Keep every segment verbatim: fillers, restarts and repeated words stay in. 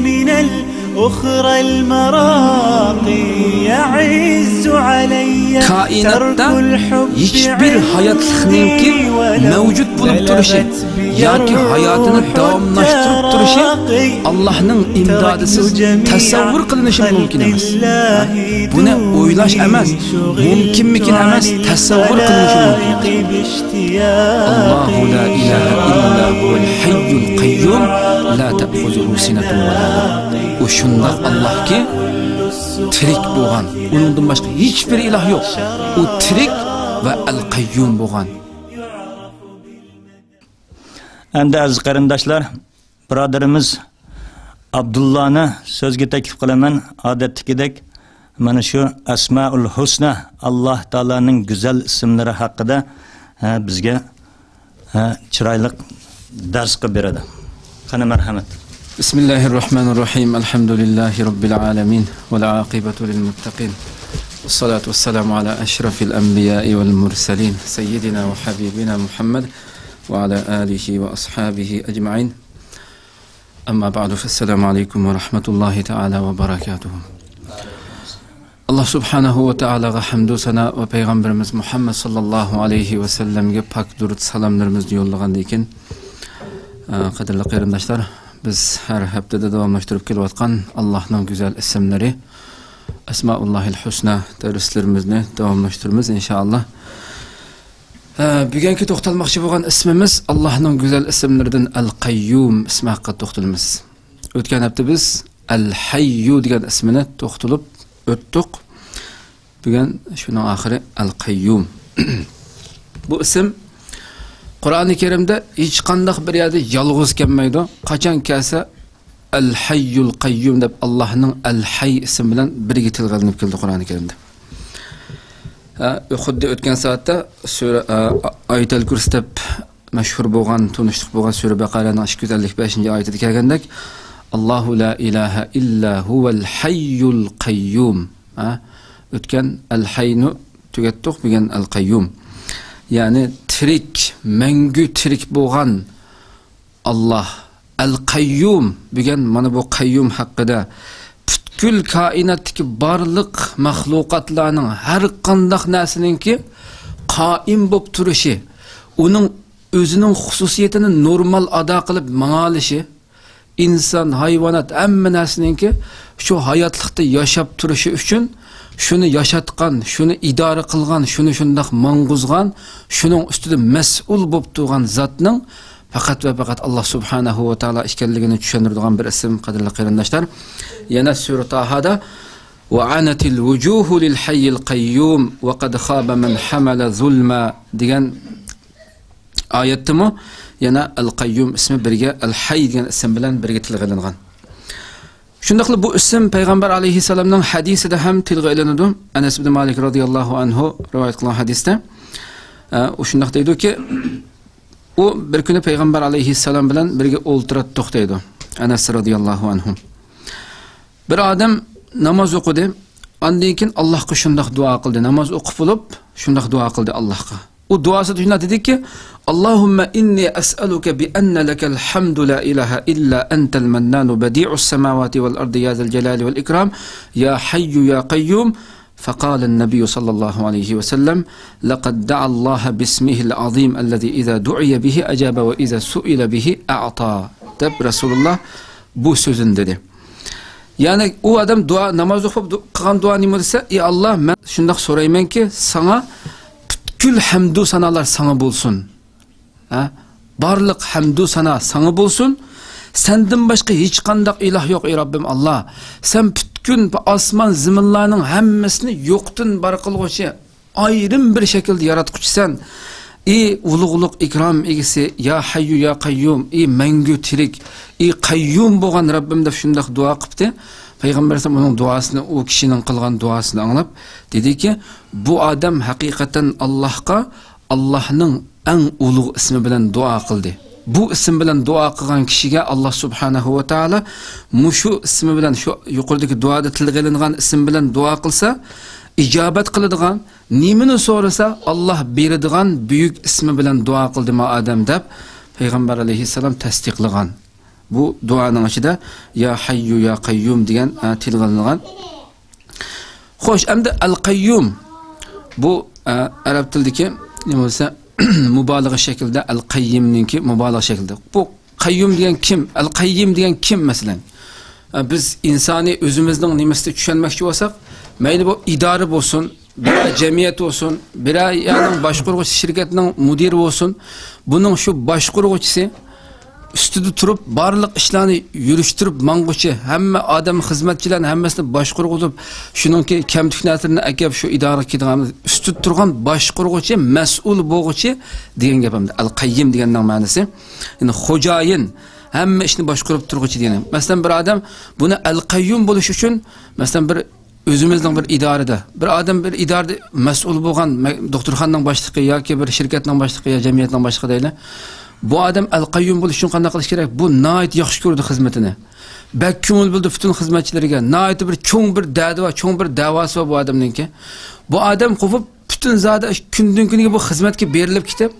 من الأخرى المراقي يعز علي. كائناتتا ترك الحب هيچبير ھاياتلىقنىڭكى عندي ولو مەۋجۇت بولۇپ تۇرۇشى بلغت ياكى ھاياتىنى داۋاملاشتۇرۇپ تۇرۇشى ئاللاھنىڭ ئىمدادىسىز تەسەۋۋۇر قىلىنىشى مۇمكىن ئەمەس. بۇنى ئويلاش ئەمەس، مۇمكىنمىكىن ئەمەس، تەسەۋۋۇر قىلىنىشى مۇمكىن. الله لا إله إلا هو الحي القيوم لا تأخذه سنة ولا نوم. ئۇ شۇنداق ئاللاھكى، تىرىك بولغان، ئۇنىڭدىن باشقا ھېچبىر ئىلاھ يوق. ئۇ تىرىك ۋە ئەل قەييۇم بولغان. ئەمدى ئەزىز قېرىنداشلار، بۇرادىرىمىز ئابدۇللانى سۆزگە تەكلىپ قىلىمەن. ئادەتتىكىدەك مانا شۇ ئەسمائۇل ھۇسنا، ئاللاھ تائالانىڭ گۈزەل ئىسىملىرى ھەققىدە، ھە، بىزگە، ھە، چىرايلىق دەرس قىلىپ بېرىدۇ. قېنى، مەرھەمەت. بسم الله الرحمن الرحيم. الحمد لله رب العالمين. والعاقبة للمتقين. والصلاة والسلام على أشرف الأنبياء والمرسلين. سيدنا وحبيبنا محمد وعلى آله وأصحابه أجمعين. أما بعد، فالسلام عليكم ورحمة الله تعالى وبركاته. ئاللاھ سۇبھانەھۇ ۋە تائالاغا ھەمدۇ سانا ۋە پەيغەمبىرىمىز مۇھەممەد ساللاللاھۇ ئەلەيھى ۋەسەللەمگە پاك دۇرۇت سالاملىرىمىزنى يوللىغاندىن كېيىن، ئە، قەدىرلىك قېرىنداشلار، بىز ھەر ھەپتىدە داۋاملاشتۇرۇپ كېلىۋاتقان ئاللاھنىڭ گۈزەل ئىسىملىرى، ئەسمائۇللاھىل ھۇسنا دەرسلىرىمىزنى داۋاملاشتۇرىمىز، ئىنشائاللاھ. ھە، بۈگۈنكى توختالماقچى بولغان ئىسمىمىز ئاللاھنىڭ گۈزەل ئىسىملىرىدىن ئەل قەييۇم ئىسمى ھەققىدە توختىلىمىز. ئۆتكەن ھەپتە بىز ئەل ھەييۇ دېگەن ئىسمىنى توختىلىپ ئۆتتۇق. بۈگۈن شۇنىڭ ئاخىرى ئەل قەييۇم. بۇ ئىسىم قۇرئانى كەرىمدە ھېچقانداق بىر يەردە يالغۇز كەلمەيدۇ. قاچان كەلسە، ئەل ھەييۇل قەييۇم دەپ ئاللاھنىڭ ئەل ھەي ئىسمى بىلەن بىرگە تىلغا ئېلىنىپ كېلىدۇ قۇرئانى كەرىمدە. ھە، خۇددى ئۆتكەن سائەتتە سۈرە، ئە، ئايەتەل كۇرسى دەپ مەشھۇر بولغان، تونۇشلۇق بولغان سۈرە بەقەرەنىڭ ئىككى يۈز ئەللىك بەشىنچى ئايىتىدە كەلگەندەك، «ئاللاھۇ لا ئىلاھە ئىللا ھۇۋەل ھەييۇل قەييۇم.» ھە؟ ئۆتكەن ئەل ھەينى تۈگەتتۇق، بۈگۈن ئەل قەييۇم. يەنى تىرىك، مەڭگۈ تىرىك بولغان ئاللاھ، ئەل قەييۇم، بۈگۈن مانا بۇ قەييۇم ھەققىدە، پۈتكۈل كائىناتتىكى بارلىق مەخلۇقاتلارنىڭ، ھەر قانداق نەرسىنىڭكى قائىم بولۇپ تۇرۇشى، ئۇنىڭ ئۆزىنىڭ خۇسۇسىيىتىنى نورمال ئادا قىلىپ ماڭالىشى، ئىنسان، ھايۋانات، ھەممە نەرسىنىڭكى شۇ ھاياتلىقتا ياشاپ تۇرۇشى ئۈچۈن، شۇنى ياشاتقان، شۇنى ئىدارە قىلغان، شۇنى شۇنداق ماڭغۇزغان، شۇنىڭ ئۈستىدە مەسئۇل بولۇپ تۇرغان زاتنىڭ پەقەت ۋە پەقەت ئاللاھ سۇبھانەھۇ ۋە تائالا ئىكەنلىكىنى چۈشەندۈرىدىغان بىر ئىسىم، قەدىرلىك قېرىنداشلار. يەنە سۈرە تاھادا، «ۋە ئەنەتىل ۋۇجۇھۇ لىل ھەييىل قەييۇم ۋە قەد خابە مەن ھەمەلە زۇلما» دېگەن ئايەتتىمۇ يەنە ئەل قەييۇم ئىسمى بىرگە، ئەل ھەي دېگەن ئىسىم بىلەن بىرگە تىلغا ئېلىنغان. شۇنداقلا بۇ ئىسىم پەيغەمبەر ئەلەيھىسسالامنىڭ ھەدىسىدە ھەم تىلغا ئېلىنىدۇ. ئەنەس ئىبن مالىك رازىياللاھۇ ئەنھۇ رىۋايەت قىلغان ھەدىستە، ئە، ئۇ شۇنداق دەيدۇكى، ئۇ بىر كۈنى پەيغەمبەر ئەلەيھىسسالام بىلەن بىرگە ئولتۇراتتۇق دەيدۇ ئەنەس رازىياللاھۇ ئەنھۇ. بىر ئادەم ناماز ئوقۇدى. ئاندىن كېيىن ئاللاھقا شۇنداق دۇئا قىلدى. ناماز ئوقۇپ بولۇپ، شۇنداق دۇئا قىلدى ئاللاھقا. ئۇ دۇئاسىدا شۇنداق دېدىكى، «اللهم إني أسألك بأن لك الحمد لا إله إلا أنت المنان بديع السماوات والأرض يا ذا الجلال والإكرام يا حي يا قيوم.» فقال النبي صلى الله عليه وسلم، «لقد دعا الله باسمه العظيم الذي إذا دعي به أجاب وإذا سئل به أعطى» دەپ، رەسۇلۇللاھ بۇ سۆزىنى دېدى. يەنى ئۇ ئادەم دۇئا، ناماز ئوقۇپ دۇ-، قىلغان دۇئا نېمە دېسە، «ئى ئاللاھ، مەن شۇنداق سورايمەنكى، ساڭا پۈتكۈل ھەمدۇ سانالار ساڭا بولسۇن. ھە؟ بارلىق ھەمدۇ سانا ساڭا بولسۇن. سەندىن باشقا ھېچقانداق ئىلاھ يوق، ئى رەببىم ئاللاھ. سەن پۈتكۈل ئاسمان زېمىنلارنىڭ ھەممىسىنى يوقتىن بار قىلغۇچى، ئايرىم بىر شەكىلدە ياراتقۇچىسەن. ئى ئۇلۇغلۇق، ئىكرام ئىگىسى، يا ھەييۇ يا قەييۇم، ئى مەڭگۈ تىرىك، ئى قەييۇم بولغان رەببىم» دەپ شۇنداق دۇئا قىپتۇ. پەيغەمبەر ئەلەيھىسسالام ئۇنىڭ دۇئاسىنى، ئۇ كىشىنىڭ قىلغان دۇئاسىنى ئاڭلاپ دېدىكى، بۇ ئادەم ھەقىقەتەن ئاللاھقا، ئاللاھنىڭ ئەڭ ئۇلۇغ ئىسمى بىلەن دۇئا قىلدى. بۇ ئىسىم بىلەن دۇئا قىلغان كىشىگە ئاللاھ سۇبھانەھۇ ۋە تائالا مۇشۇ ئىسمى بىلەن، شۇ يۇقىرىدىكى دۇئادا تىلغا ئېلىنغان ئىسىم بىلەن دۇئا قىلسا، ئىجابەت قىلىدىغان، نېمىنى سورىسا، ئاللاھ بېرىدىغان بۈيۈك ئىسمى بىلەن دۇئا قىلدى ما ئادەم دەپ، پەيغەمبەر ئەلەيھىسسالام تەستىقلىغان. بۇ دۇئانىڭ ئىچىدە يا ھەييۇ يا قەييۇم دېگەن، ئە، تىلغا ئېلىنغان. خوش، ئەمدى ئەل قەييۇم. بۇ، ئە، ئەرەب تىلىدىكى نېمە بولسا، مۇبالىغە شەكلىدە، ئەل قەييىمنىڭكى مۇبالىغە شەكلىدە. بۇ قەييۇم دېگەن كىم؟ ئەل قەييىم دېگەن كىم، مەسىلەن؟ ئە، بىز ئىنسانىي ئۆزىمىزنىڭ نېمىسىدە چۈشەنمەكچى بولساق، مەيلى بۇ ئىدارە بولسۇن، بىرەر جەمئىيەت بولسۇن، بىرەر يەرنىڭ باشقۇرغۇچىسى، شىركەتنىڭ مۇدىرى بولسۇن، بۇنىڭ شۇ باشقۇرغۇچىسى ئۈستىدە تۇرۇپ، بارلىق ئىشلارنى يۈرۈشتۈرۈپ ماڭغۇچى، ھەممە ئادەم خىزمەتچىلەرنى ھەممىسىنى باشقۇرغۇزۇپ، شۇنىڭكى كەمتۈك نەرسىلىرىنى ئەكەپ، شۇ ئىدارىگە كېتىدىغان ئۈستىدە تۇرغان باشقۇرغۇچى، مەسئۇل بولغۇچى دېگەن گەپ ئەمدى. ئەل قەييىم دېگەننىڭ مەنىسى، يەنى خوجايىن، ھەممە ئىشنى باشقۇرۇپ تۇرغۇچى دېگەن. مەسىلەن، بىر ئادەم بۇنى ئەل قەييۇم بولۇش ئۈچۈن، مەسىلەن، بىر ئۆزىمىزنىڭ بىر ئىدارىدە، بىر ئادەم بىر ئىدارىدە مەسئۇل بولغان، مە-، دوختۇرخانىنىڭ باشلىقى ياكى بىر شىركەتنىڭ باشلىقى يا جەمئىيەتنىڭ باشلىقى دەيلى. بۇ ئادەم ئەل قەييۇم بولۇش ئۈچۈن قانداق قىلىش كېرەك؟ بۇ ناھايىتى ياخشى كۆرىدۇ خىزمىتىنى. بەك كۆڭۈل بۆلىدۇ پۈتۈن خىزمەتچىلىرىگە. ناھايىتى بىر چوڭ بىر دەدە بار، چوڭ بىر دەۋاسى بار بۇ ئادەمنىڭكى. بۇ ئادەم قوپۇپ، پۈتۈن زادى كۈندىن كۈنگە بۇ خىزمەتكە بېرىلىپ كېتىپ،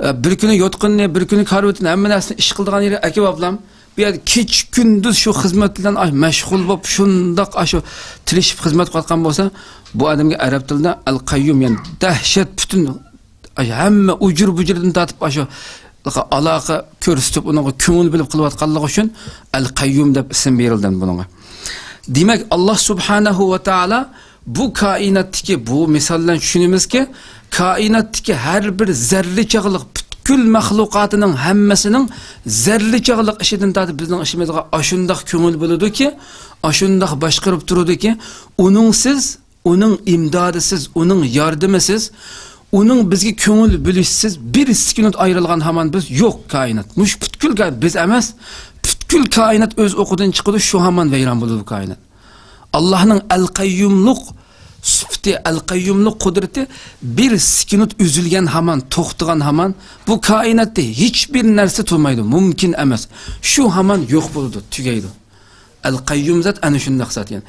ئە، بىر كۈنى يوتقىنىنى، بىر كۈنى كارىۋىتىنى، ھەممە نەرسىنى ئىش قىلىدىغان يېرىگە ئەكىۋاپلام. بۇ يەردە كېچە كۈندۈز شۇ خىزمەت بىلەن، ئاي، مەشغۇل بولۇپ، شۇنداق، ئاشۇ تىرىشىپ خىزمەت قىلىۋاتقان بولسا، بۇ ئادەمگە ئەرەب تىلىدا ئەل قەييۇم، يەنى دەھشەت، پۈتۈن، ئاي، ھەممە ئۇجۇر بۇجۇردىن تارتىپ، ئاشۇ ئالاقە كۆرسىتىپ، ئۇنىڭغا كۆڭۈل بۆلۈپ قىلىۋاتقانلىقى ئۈچۈن ئەل قەييۇم دەپ ئىسىم بېرىلدى بۇنىڭغا. دېمەك، ئاللا سۇبھانەھۇ ۋە تائالا بۇ كائىناتتىكى، بۇ مىسال بىلەن چۈشىنىمىزكى، كائىناتتىكى ھەر بىر زەررە چاغلىق پۈتكۈل مەخلۇقاتىنىڭ ھەممىسىنىڭ زەررە چاغلىق ئىشىدىن تارتىپ بىزنىڭ ئىشىمىزغا ئاشۇنداق كۆڭۈل بۆلىدۇكى، ئاشۇنداق باشقۇرۇپ تۇرىدۇكى، ئۇنىڭسىز، ئۇنىڭ ئىمدادىسىز، ئۇنىڭ ياردىمىسىز، ئۇنىڭ بىزگە كۆڭۈل بۆلۈشىسىز بىر سېكۇنت ئايرىلغان ھامان بىز يوق كائىنات. مۇشۇ پۈتكۈل كائىنات، بىز ئەمەس، پۈتكۈل كائىنات ئۆز ئوقىدىن چىقىدۇ، شۇ ھامان ۋەيران بولىدۇ بۇ كائىنات. ئاللانىڭ ئەلقەييۇملۇق سۈپىتى، ئەلقەييۇملۇق قۇدرىتى بىر سېكۇنت ئۈزۈلگەن ھامان، توختىغان ھامان، بۇ كائىناتتا ھېچبىر نەرسە تۇرمايدۇ، مۇمكىن ئەمەس. شۇ ھامان يوق بولىدۇ، تۈگەيدۇ. ئەلقەييۇم زات ئەنە شۇنداق زات، يەنى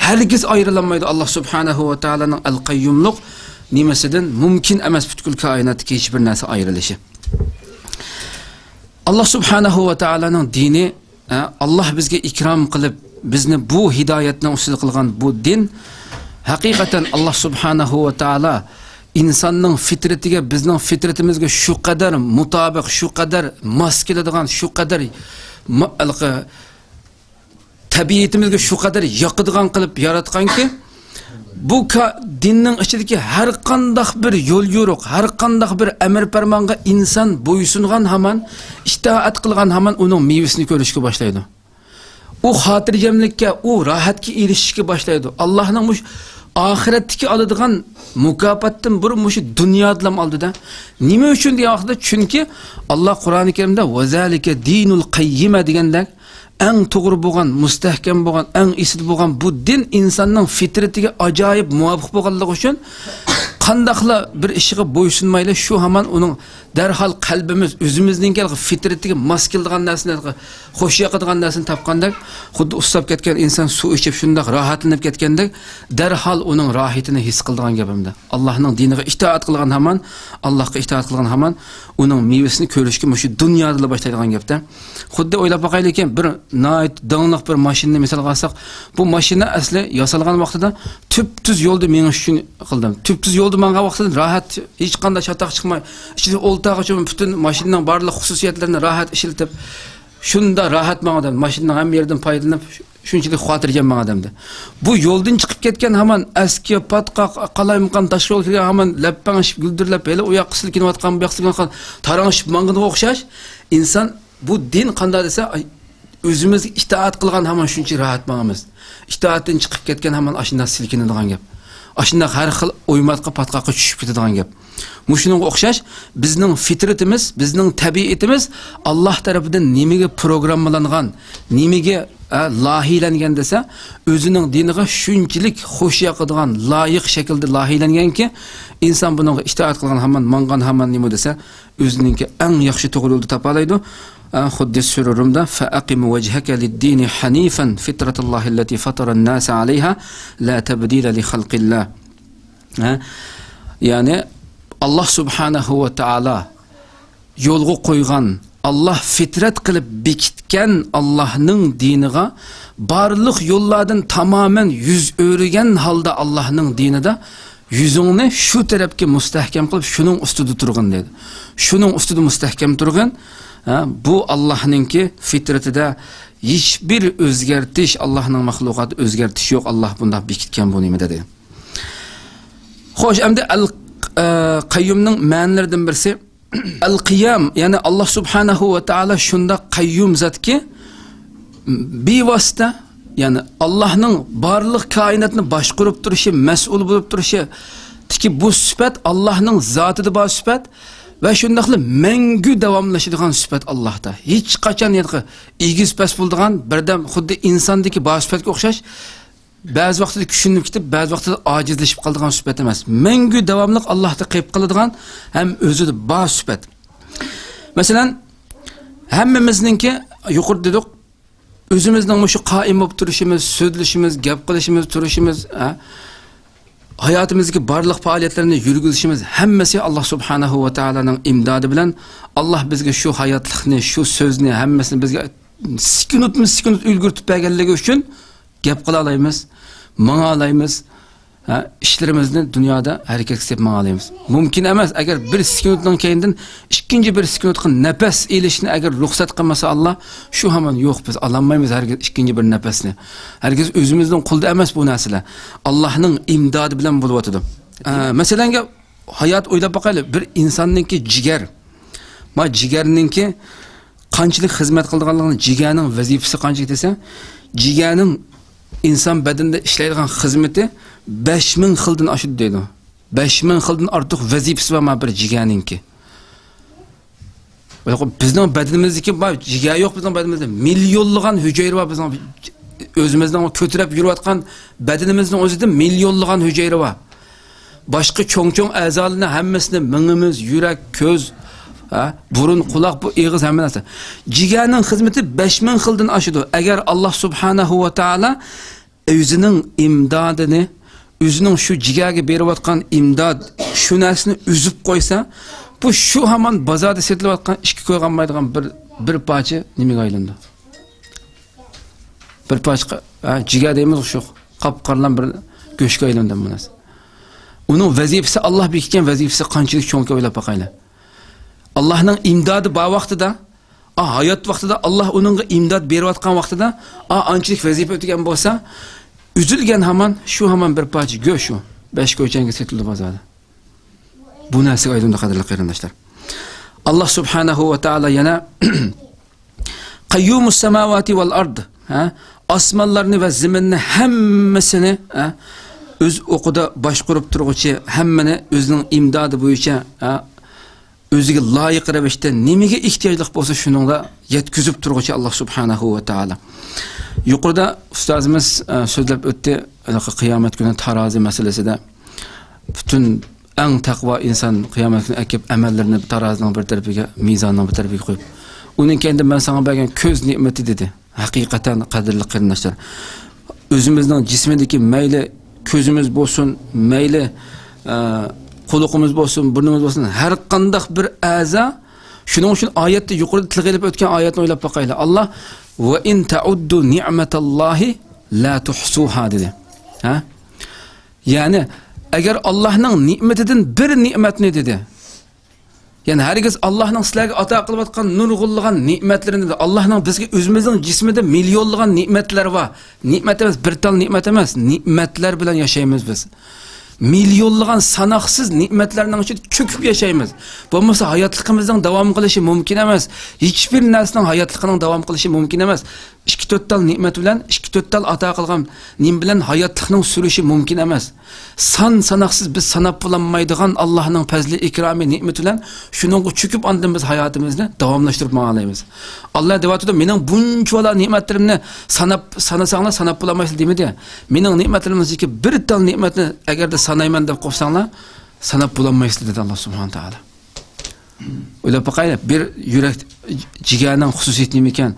ھەرگىز ئايرىلالمايدۇ. ئاللا سۇبھانەھۇ ۋە تائالانىڭ ئەلقەييۇملۇق نېمىسىدىن مۇمكىن ئەمەس پۈتكۈل كائىناتتىكى ھېچبىر نەرسە ئايرىلىشى. ئاللا سۇبھانەھۇ ۋە تائالانىڭ دىنى، ئە، ئاللا بىزگە ئىكرام قىلىپ، بىزنى بۇ ھىدايەتنىڭ ئۈستىدە قىلغان بۇ دىن، ھەقىقەتەن ئاللا سۇبھانەھۇ ۋە تائالا ئىنساننىڭ فىترىتىگە، بىزنىڭ فىترىتىمىزگە شۇ قەدەر مۇتابىق، شۇ قەدەر ماس كېلىدىغان، شۇ قەدەر ما-، ھېلىقى تەبىئىتىمىزگە شۇ قەدەر ياقىدىغان قىلىپ ياراتقانكى، بۇ كا-، دىننىڭ ئىچىدىكى ھەر قانداق بىر يول يورۇق، ھەر قانداق بىر ئەمر پەرمانغا ئىنسان بويسۇنغان ھامان، ئىتائەت قىلغان ھامان ئۇنىڭ مېۋىسىنى كۆرۈشكە باشلايدۇ. ئۇ خاتىرجەملىككە، ئۇ راھەتكە ئېرىشىشكە باشلايدۇ. ئاللانىڭ مۇشۇ ئاخىرەتتىكى ئالىدىغان مۇكاپاتتىن بۇرۇن مۇشۇ دۇنيادىلا ئالدىدا. نېمە ئۈچۈن دېگەن ۋاقىتتا، چۈنكى ئاللا قۇرئانى كەرىمدە «ۋەزالىكە دىنۇل قەييىمە» دېگەندەك، ئەڭ توغرا بولغان، مۇستەھكەم بولغان، ئەڭ ئېسىل بولغان بۇ دىن ئىنساننىڭ فىترىتىگە ئاجايىپ مۇۋاپىق بولغانلىقى ئۈچۈن، قانداقلا بىر ئىشىغا بويسۇنمايلا، شۇ ھامان ئۇنىڭ دەرھال قەلبىمىز ئۆزىمىزنىڭكى فىترىتىگە ماس كېلىدىغان نەرسىنى، خۇش ياقىدىغان نەرسىنى تاپقاندەك، خۇددى ئۇسساپ كەتكەن ئىنسان سۇ ئىچىپ شۇنداق راھەتلىنىپ كەتكەندەك، دەرھال ئۇنىڭ راھىتىنى ھېس قىلىدىغان گەپ ئەمدى. ئاللانىڭ دىنىغا ئىتائەت قىلغان ھامان، ئاللاغا ئىتائەت قىلغان ھامان ئۇنىڭ مېۋىسىنى كۆرۈشكە مۇشۇ دۇنيادىلا باشلايدىغان گەپتە. خۇددى ئويلاپ باقايلىكىن، بىر ناھايىتى داڭلىق بىر ماشىنىنى مىسالغا ئالساق، بۇ ماشىنا ئەسلى ياسالغان ۋاقتىدا تۈپتۈز يولدا مېڭىش ئۈچۈن قىلدىم. تۈپتۈز يولدا ماڭغان ۋاقتىدا راھەت، ھېچقانداق چاتاق چىقماي، ئىچىدە ئولتۇرغۇچە پۈتۈن ماشىنىنىڭ بارلىق خۇسۇسىيەتلىرىنى راھەت ئىشلىتىپ، شۇنداق راھەت ماڭىدۇ. ماشىنىنىڭ ھەممە يېرىدىن پايدىلىنىپ، شۇنچىلىك خاتىرجەم ماڭىدۇ ئەمدى. بۇ يولدىن چىقىپ كەتكەن ھامان ئەسكى، پاتقاق، قالايمىقان تاشقى يول كىرگەن ھامان لەپپەڭشىپ، گۈلدۈرلەپ، ھېلى ئۇ ياققا سىلكىنىۋاتقان، بۇ ياققا سىلكىنىۋاتقان، تاراڭشىپ ماڭغىنىغا ئوخشاش. ئىنسان بۇ دىن قانداق دېسە، ئاي، ئۆزىمىزگە ئىتائەت قىلغان ھامان شۇنچە راھەت ماڭىمىز. ئىتائەتتىن چىقىپ كەتكەن ھامان ئاشۇنداق سىلكىنىدىغان گەپ. ئاشۇنداق ھەر خىل ئويماتقا، پاتقاققا چۈشۈپ كېتىدىغان گەپ. مۇشۇنىڭغا ئوخشاش، بىزنىڭ فىترىتىمىز، بىزنىڭ تەبىئىتىمىز ئاللا تەرىپىدىن نېمىگە پروگراممىلانغان، نېمىگە، ئە، لايىھىلەنگەن دېسە، ئۆزىنىڭ دىنىغا شۇنچىلىك خۇش ياقىدىغان، لايىق شەكىلدە لايىھىلەنگەنكى، ئىنسان بۇنىڭغا ئىتائەت قىلغان ھامان، ماڭغان ھامان نېمە دېسە، ئۆزىنىڭكى ئەڭ ياخشى توغرا يولدا تاپالايدۇ. ئە، خۇددى سۈرە رۇمدا، «فەئەقىم ۋەجھەكە لىددىنى ھەنىفەن فىترەتەللاھىللەتى فەتەرەنناسە ئەلەيھا لا تەبدىلە لىخەلقىللا.» ھە؟ يەنى، ئاللا سۇبھانەھۇ ۋە تائالا يولغا قويغان ئاللاھ فىترەت قىلىپ بېكىتكەن ئاللاھنىڭ دىنىغا بارلىق يوللاردىن تامامەن يۈز ئۆرۈگەن ھالدا ئاللاھنىڭ دىنىدا يۈزۈڭنى شۇ تەرەپكە مۇستەھكەم قىلىپ، شۇنىڭ ئۈستىدە تۇرغىن دەيدۇ. شۇنىڭ ئۈستىدە مۇستەھكەم تۇرغىن. ھە، بۇ ئاللاھنىڭكى فىترىتىدە ھېچبىر ئۆزگەرتىش، ئاللاھنىڭ مەخلۇقاتىدا ئۆزگەرتىش يوق، ئاللاھ بۇنداق بېكىتكەن بۇ نېمىدە دېدى. خوش، ئەمدى ئەل، ئە، قەييۇمنىڭ مەنىلىرىدىن بىرسى ئەل قىيام، يەنى ئاللاھ سۇبھانەھۇ ۋە تائالا شۇنداق قەييۇم زاتكى، بىۋاسىتە، يەنى ئاللاھنىڭ بارلىق كائىناتنى باشقۇرۇپ تۇرۇشى، مەسئۇل بولۇپ تۇرۇشىدىكى بۇ سۈپەت ئاللاھنىڭ زاتىدا بار سۈپەت ۋە شۇنداقلا مەڭگۈ داۋاملىشىدىغان سۈپەت ئاللاھتا. ھېچقاچان يەنى ئېگىز پەس بولىدىغان، بىردەم خۇددى ئىنساندىكى بار سۈپەتكە ئوخشاش بەزى ۋاقتىدا كۈچىنىپ كېتىپ، بەزى ۋاقتىدا ئاجىزلىشىپ قالىدىغان سۈپەت ئەمەس. مەڭگۈ داۋاملىق ئاللاھتا قېلىپ قالىدىغان ھەم ئۆزىدە بار سۈپەت. مەسىلەن، ھەممىمىزنىڭكى، يۇقىرىدا دېدۇق، ئۆزىمىزنىڭ مۇشۇ قائىم بولۇپ تۇرۇشىمىز، سۆزلىشىمىز، گەپ قىلىشىمىز، تۇرۇشىمىز، ھە؟ ھاياتىمىزدىكى بارلىق پائالىيەتلەرنى يۈرگۈزۈشىمىز ھەممىسى ئاللاھ سۇبھانەھۇ ۋە تائالانىڭ ئىمدادى بىلەن، ئاللاھ بىزگە شۇ ھاياتلىقنى، شۇ سۆزنى ھەممىسىنى بىزگە سېكۇنتمۇ سېكۇنت ئۈلگۈرتۈپ بەرگەنلىكى ئۈچۈن گەپ قىلالايمىز، ماڭالايمىز، ھە، ئىشلىرىمىزنى دۇنيادا ھەرىكەتكە سېلىپ ماڭالايمىز. مۇمكىن ئەمەس، ئەگەر بىر سېكۇنتنىڭ كەينىدىن ئىككىنچى بىر سېكۇنتقا نەپەس ئېلىشنى ئەگەر رۇخسەت قىلمىسا ئاللاھ، شۇ ھامان يوق، بىز ئالالمايمىز ھەرگىز ئىككىنچى بىر نەپەسنى. ھەرگىز ئۆزىمىزنىڭ قولىدا ئەمەس بۇ نەرسىلەر. ئاللاھنىڭ ئىمدادى بىلەن بولۇۋاتىدۇ. ئە، مەسىلەنگە، ھايات ئويلاپ باقايلى، بىر ئىنساننىڭكى جىگەر، ما جىگەرنىڭكى قانچىلىك خىزمەت قىلىدىغانلىقىنى، جىگەرنىڭ ۋەزىپىسى قانچىلىك دېسە، جىگەرنىڭ ئىنسان بەدىنىدە ئىشلەيدىغان خىزمىتى بەش مىڭ خىلدىن ئاشىدۇ دەيدۇ. بەش مىڭ خىلدىن ئارتۇق ۋەزىپىسى بار ما بىر جىگەرنىڭكى. بىزنىڭ بەدىنىمىزدىكى بار، جىگەر يوق بىزنىڭ بەدىنىمىزدە. مىليونلىغان ھۈجەيرە بار بىزنىڭ ئۆزىمىزنىڭ كۆتۈرەپ يۈرۈۋاتقان بەدىنىمىزنىڭ ئۆزىدە مىليونلىغان ھۈجەيرە بار. باشقا چوڭ-چوڭ ئەزالارنى ھەممىسىنى، مېڭىمىز، يۈرەك، كۆز، ھە، بۇرۇن، قۇلاق، بۇ ئېغىز، ھەممە نەرسە. جىگەرنىڭ خىزمىتى بەش مىڭ خىلدىن ئاشىدۇ. ئەگەر ئاللاھ سۇبھانەھۇ ۋە تائالا ئۆزىنىڭ ئىمدادىنى، ئۆزىنىڭ شۇ جىگەرگە بېرىۋاتقان ئىمداد، شۇ نەرسىنى ئۈزۈپ قويسا، بۇ شۇ ھامان بازاردا سېتىلىۋاتقان ئىككى كويغا ئالمايدىغان بىر، بىر پارچە نېمىگە ئايلىنىدۇ؟ بىر پارچە، ھە، جىگەر دەيمىز شۇ، قاپقارىلان بىر گۆشكە ئايلىنىدۇ بۇ نەرسە. ئۇنىڭ ۋەزىپىسى، ئاللاھ بېكىتكەن ۋەزىپىسى قانچىلىك چوڭكەن ئويلاپ باقايلى. ئاللاھنىڭ ئىمدادى بار ۋاقتىدا، ئا، ھايات ۋاقتىدا، ئاللاھ ئۇنىڭغا ئىمداد بېرىۋاتقان ۋاقتىدا، ئا، ئانچىلىك ۋەزىپە ئۆتىگەن بولسا، ئۈزۈلگەن ھامان، شۇ ھامان بىر پارچە گۆش شۇ بەش كويچەنگە سېتىلىدۇ بازاردا. بۇ نەرسىگە ئايلىنىدۇ، قەدىرلىك قېرىنداشلار. ئاللاھ سۇبھانەھۇ ۋە تائالا يەنە قەييۇمۇس سەماۋاتى ۋەل ئارد، ھە؟ ئاسمانلارنى ۋە زېمىننى ھەممىسىنى، ھە؟ ئۆز ئوقىدا باشقۇرۇپ تۇرغۇچى، ھەممىنى ئۆزىنىڭ ئىمدادى بويىچە، ھە؟ ئۆزىگە لايىق رەۋىشتە نېمىگە ئېھتىياجلىق بولسا، شۇنىڭغا يەتكۈزۈپ تۇرغۇچى ئاللاھ سۇبھانەھۇ ۋە تائالا. يۇقىرىدا ئۇستازىمىز، ئە، سۆزلەپ ئۆتتى، ھېلىقى قىيامەت كۈنى تارازى مەسىلىسىدە. پۈتۈن ئەڭ تەقۋا ئىنسان قىيامەت كۈنى ئەكىپ ئەمەللىرىنى تارازىنىڭ بىر تەرىپىگە، مىزاننىڭ بىر تەرىپىگە قويۇپ، ئۇنىڭ كەينىدە مەن ساڭا بەرگەن كۆز نېمىتى دېدى. ھەقىقەتەن، قەدىرلىك قېرىنداشلار، ئۆزىمىزنىڭ جىسمىدىكى مەيلى كۆزىمىز بولسۇن، مەيلى، ئە، قۇلىقىمىز بولسۇن، بۇرنىمىز بولسۇن، ھەر قانداق بىر ئەزا. شۇنىڭ ئۈچۈن ئايەتتە، يۇقىرىدا تىلغا ئېلىپ ئۆتكەن ئايەتنى ئويلاپ باقايلى. ئاللاھ، «ۋە ئىن تەئۇددۇ نىئمەتاللاھى لا تۇھسۇھا» دېدى. ھە؟ يەنى، ئەگەر ئاللاھنىڭ نېمىتىدىن بىر نېمەتنى دېدى، يەنى ھەرگىز ئاللاھنىڭ سىلەرگە ئاتا قىلىۋاتقان نۇرغۇنلىغان نېمەتلىرىنى، ئاللاھنىڭ بىزگە، ئۆزىمىزنىڭ جىسمىدە مىليونلىغان نېمەتلەر بار. نېمەت ئەمەس، بىر تال نېمەت ئەمەس، نېمەتلەر بىلەن ياشايمىز بىز. مىليونلىغان ساناقسىز نېمەتلەرنىڭ ئىچىدە چۆكۈپ ياشايمىز. بولمىسا ھاياتلىقىمىزنىڭ داۋام قىلىشى مۇمكىن ئەمەس. ھېچبىر نەرسىنىڭ ھاياتلىقىنىڭ داۋام قىلىشى مۇمكىن ئەمەس. ئىككى تۆت تال نېمەت بىلەن، ئىككى تۆت تال ئاتا قىلغان نېمە بىلەن ھاياتلىقنىڭ سۈرۈشى مۇمكىن ئەمەس. سان ساناقسىز بىز ساناپ بولالمايدىغان ئاللاھنىڭ پەزلى ئىكرامى نېمىتى بىلەن شۇنىڭغا چۆكۈپ ئاندىن بىز ھاياتىمىزنى داۋاملاشتۇرۇپ ماڭالايمىز. ئاللاھ دەۋاتىدۇ، مېنىڭ بۇنچىۋالا نېمەتلىرىمنى ساناپ، سانىساڭلار ساناپ بولالمايسىلەر دېمىدى. مېنىڭ نېمەتلىرىمنىڭ ئىچىدىكى بىر تال نېمەتنى ئەگەردە سانايمەن دەپ قوپساڭلار، ساناپ بولالمايسىلەر دېدى ئاللاھ سۇبھانەھۇ ۋە تائالا. ئويلاپ باقايلى، بىر يۈرەك، جىگەرنىڭ خۇسۇسىيىتى نېمە ئىكەن؟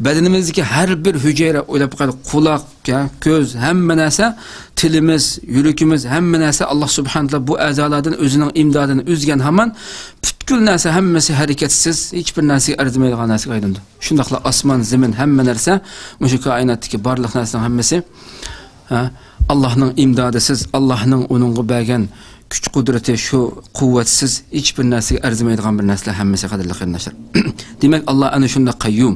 بەدىنىمىزدىكى ھەر بىر ھۈجەيرە، ئويلاپ باقايلى، قۇلاق، يا، كۆز، ھەممە نەرسە، تىلىمىز، يۈرىكىمىز، ھەممە نەرسە ئاللاھ سۇبھانەھۇ ۋە تائالا بۇ ئەزالاردىن ئۆزىنىڭ ئىمدادىنى ئۈزگەن ھامان پۈتكۈل پۈتكۈل نەرسە ھەممىسى ھەرىكەتسىز، ھېچبىر نەرسىگە ئەرزىمەيدىغان نەرسىگە ئايلىنىدۇ. شۇنداقلا ئاسمان، زېمىن، ھەممە نەرسە، مۇشۇ كائىناتتىكى بارلىق نەرسىنىڭ ھەممىسى، ھە، ئاللاھنىڭ ئىمدادىسىز، ئاللاھنىڭ ئۇنىڭغا بەرگەن كۈچ قۇدرىتى، شۇ قۇۋۋەتسىز، ھېچبىر نەرسىگە ئەرزىمەيدىغان بىر نەرسىلەر ھەممىسى، قەدىرلىك قېرىنداشلار. دېمەك، ئاللا ئەنە شۇنداق قەييۇم.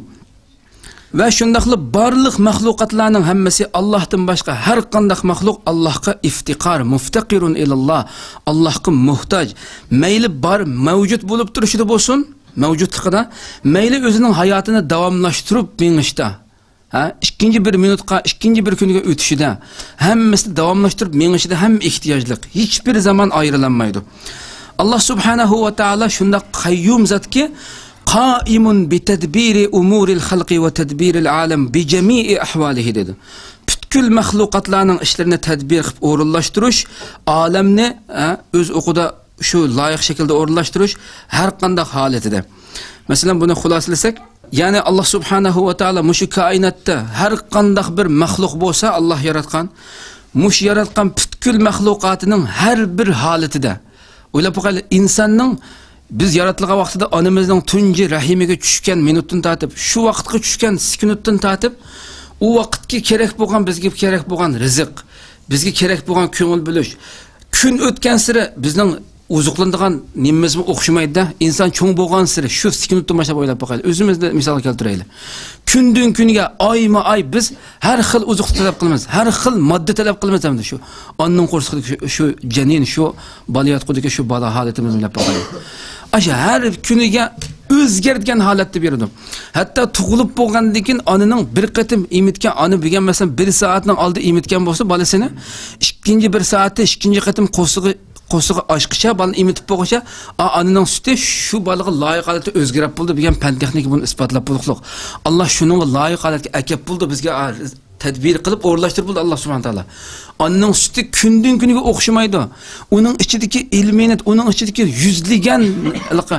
ۋە شۇنداقلا بارلىق مەخلۇقاتلارنىڭ ھەممىسى، ئاللاھتىن باشقا ھەر قانداق مەخلۇق ئاللاھقا ئىفتىقار، مۇفتەقىرۇن ئىلاللا، ئاللاھقا موھتاج. مەيلى بار، مەۋجۇت بولۇپ تۇرۇشىدا بولسۇن، مەۋجۇتلۇقىدا، مەيلى ئۆزىنىڭ ھاياتىنى داۋاملاشتۇرۇپ مېڭىشتا، ھە، ئىككىنچى بىر مىنۇتقا، ئىككىنچى بىر كۈنگە ئۆتۈشىدە، ھەممىسىنى داۋاملاشتۇرۇپ مېڭىشىدە ھەممە ئېھتىياجلىق، ھېچبىر زامان ئايرىلالمايدۇ. ئاللا سۇبھانەھۇ ۋە تائالا شۇنداق قەييۇم زاتكى، قائىمۇن بىتەدبىرى ئۇمۇرىل خەلقى ۋە تەدبىرىل ئالەم بىجەمىئى ئەھۋالىھى دېدى. پۈتكۈل مەخلۇقاتلارنىڭ ئىشلىرىنى تەدبىر قىلىپ ئورۇنلاشتۇرۇش، ئالەمنى، ھە، ئۆز ئوقىدا شۇ لايىق شەكىلدە ئورۇنلاشتۇرۇش ھەر قانداق ھالىتىدە. مەسىلەن، بۇنى خۇلاسىلىسەك، يەنى ئاللا سۇبھانەھۇ ۋە تائالا مۇشۇ كائىناتتا ھەر قانداق بىر مەخلۇق بولسا، ئاللا ياراتقان، مۇشۇ ياراتقان پۈتكۈل مەخلۇقاتىنىڭ ھەر بىر ھالىتىدە، ئويلاپ باقايلى، ئىنساننىڭ بىز ياراتىلغان ۋاقتىدا ئانىمىزنىڭ تۇنجى رەھىمىگە چۈشكەن مىنۇتتىن تارتىپ، شۇ ۋاقىتقا چۈشكەن سېكۇنتتىن تارتىپ، ئۇ ۋاقىتقا كېرەك بولغان، بىزگە كېرەك بولغان رىزىق، بىزگە كېرەك بولغان كۆڭۈل بۆلۈش، كۈن ئۆتكەنسېرى بىزنىڭ ئوزۇقلىنىدىغان نېمىمىزمۇ ئوخشىمايدۇ-دە. ئىنسان چوڭ بولغانسېرى، شۇ سېكۇنتتىن باشلاپ ئويلاپ باقايلى. ئۆزىمىزنى مىسالغا كەلتۈرەيلى. كۈندىن-كۈنگە، ئايمۇ-ئاي بىز ھەر خىل ئوزۇق تەلەپ قىلىمىز، ھەر خىل ماددا تەلەپ قىلىمىز ھەمدە شۇ ئانىنىڭ قورسىقىدىكى شۇ، شۇ جەنىن، شۇ بالا ياتقۇدىكى شۇ بالا ھالىتىمىزنى ئويلاپ باقايلى. ئاشۇ ھەر كۈنىگە ئۆزگەرتكەن ھالەتتە بېرىدۇ. ھەتتا تۇغۇلۇپ بولغاندىن كېيىن ئانىنىڭ بىر قېتىم ئېمىتكەن، ئانا بۈگۈن مەسىلەن بىر سائەتنىڭ ئالدى ئېمىتكەن بولسا بالىسىنى، ئىككىنچى بىر سائەتتە ئىككىنچى قېتىم قورسىقى قورسىقى ئاچقىچە، بالىنى ئېمىتىپ بولغۇچە، ئا-، ئانىنىڭ سۈتى شۇ بالىغا لايىق ھالەتتە ئۆزگىرىپ بولىدۇ دېگەن پەن تېخنىكا بۇنى ئىسپاتلاپ بولۇقلۇق. ئاللا شۇنىڭغا لايىق ھالەتكە ئەكەپ بولىدۇ، بىزگە، ئا، تەدبىر قىلىپ ئورۇنلاشتۇرۇپ بولدى ئاللا سۇبھانە تائالا. ئانىنىڭ سۈتى كۈندىن كۈنگە ئوخشىمايدۇ. ئۇنىڭ ئىچىدىكى ئېلېمېنت، ئۇنىڭ ئىچىدىكى يۈزلىگەن ھېلىقى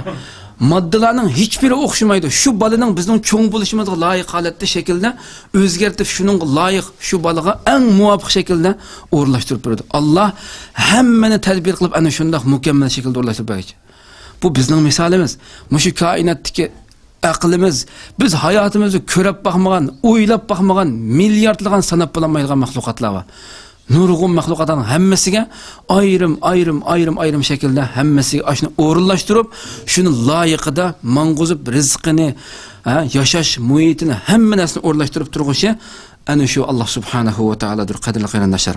ماددىلارنىڭ ھېچبىرى ئوخشىمايدۇ. شۇ بالىنىڭ بىزنىڭ چوڭ بولۇشىمىزغا لايىق ھالەتتە، شەكىلدە ئۆزگەرتىپ، شۇنىڭغا لايىق، شۇ بالىغا ئەڭ مۇۋاپىق شەكىلدە ئورۇنلاشتۇرۇپ بېرىدۇ. ئاللا ھەممىنى تەدبىر قىلىپ، ئەنە شۇنداق مۇكەممەل شەكىلدە ئورۇنلاشتۇرۇپ بەرگەن. بۇ بىزنىڭ مىسالىمىز. مۇشۇ كائىناتتىكى ئەقلىمىز، بىز ھاياتىمىزدا كۆرۈپ باقمىغان، ئويلاپ باقمىغان، مىلياردلىغان ساناپ بولالمايدىغان مەخلۇقاتلار بار. نۇرغۇن مەخلۇقاتلارنىڭ ھەممىسىگە ئايرىم، ئايرىم، ئايرىم، ئايرىم شەكىلدە ھەممىسىگە ئاشۇنى ئورۇنلاشتۇرۇپ، شۇنى لايىقىدا ماڭغۇزۇپ، رىزقىنى، ھە، ياشاش مۇھىتىنى، ھەممە نەرسىنى ئورۇنلاشتۇرۇپ تۇرغۇچى ئەنە شۇ ئاللا سۇبھانەھۇ ۋە تائالادۇر، قەدىرلىك قېرىنداشلار.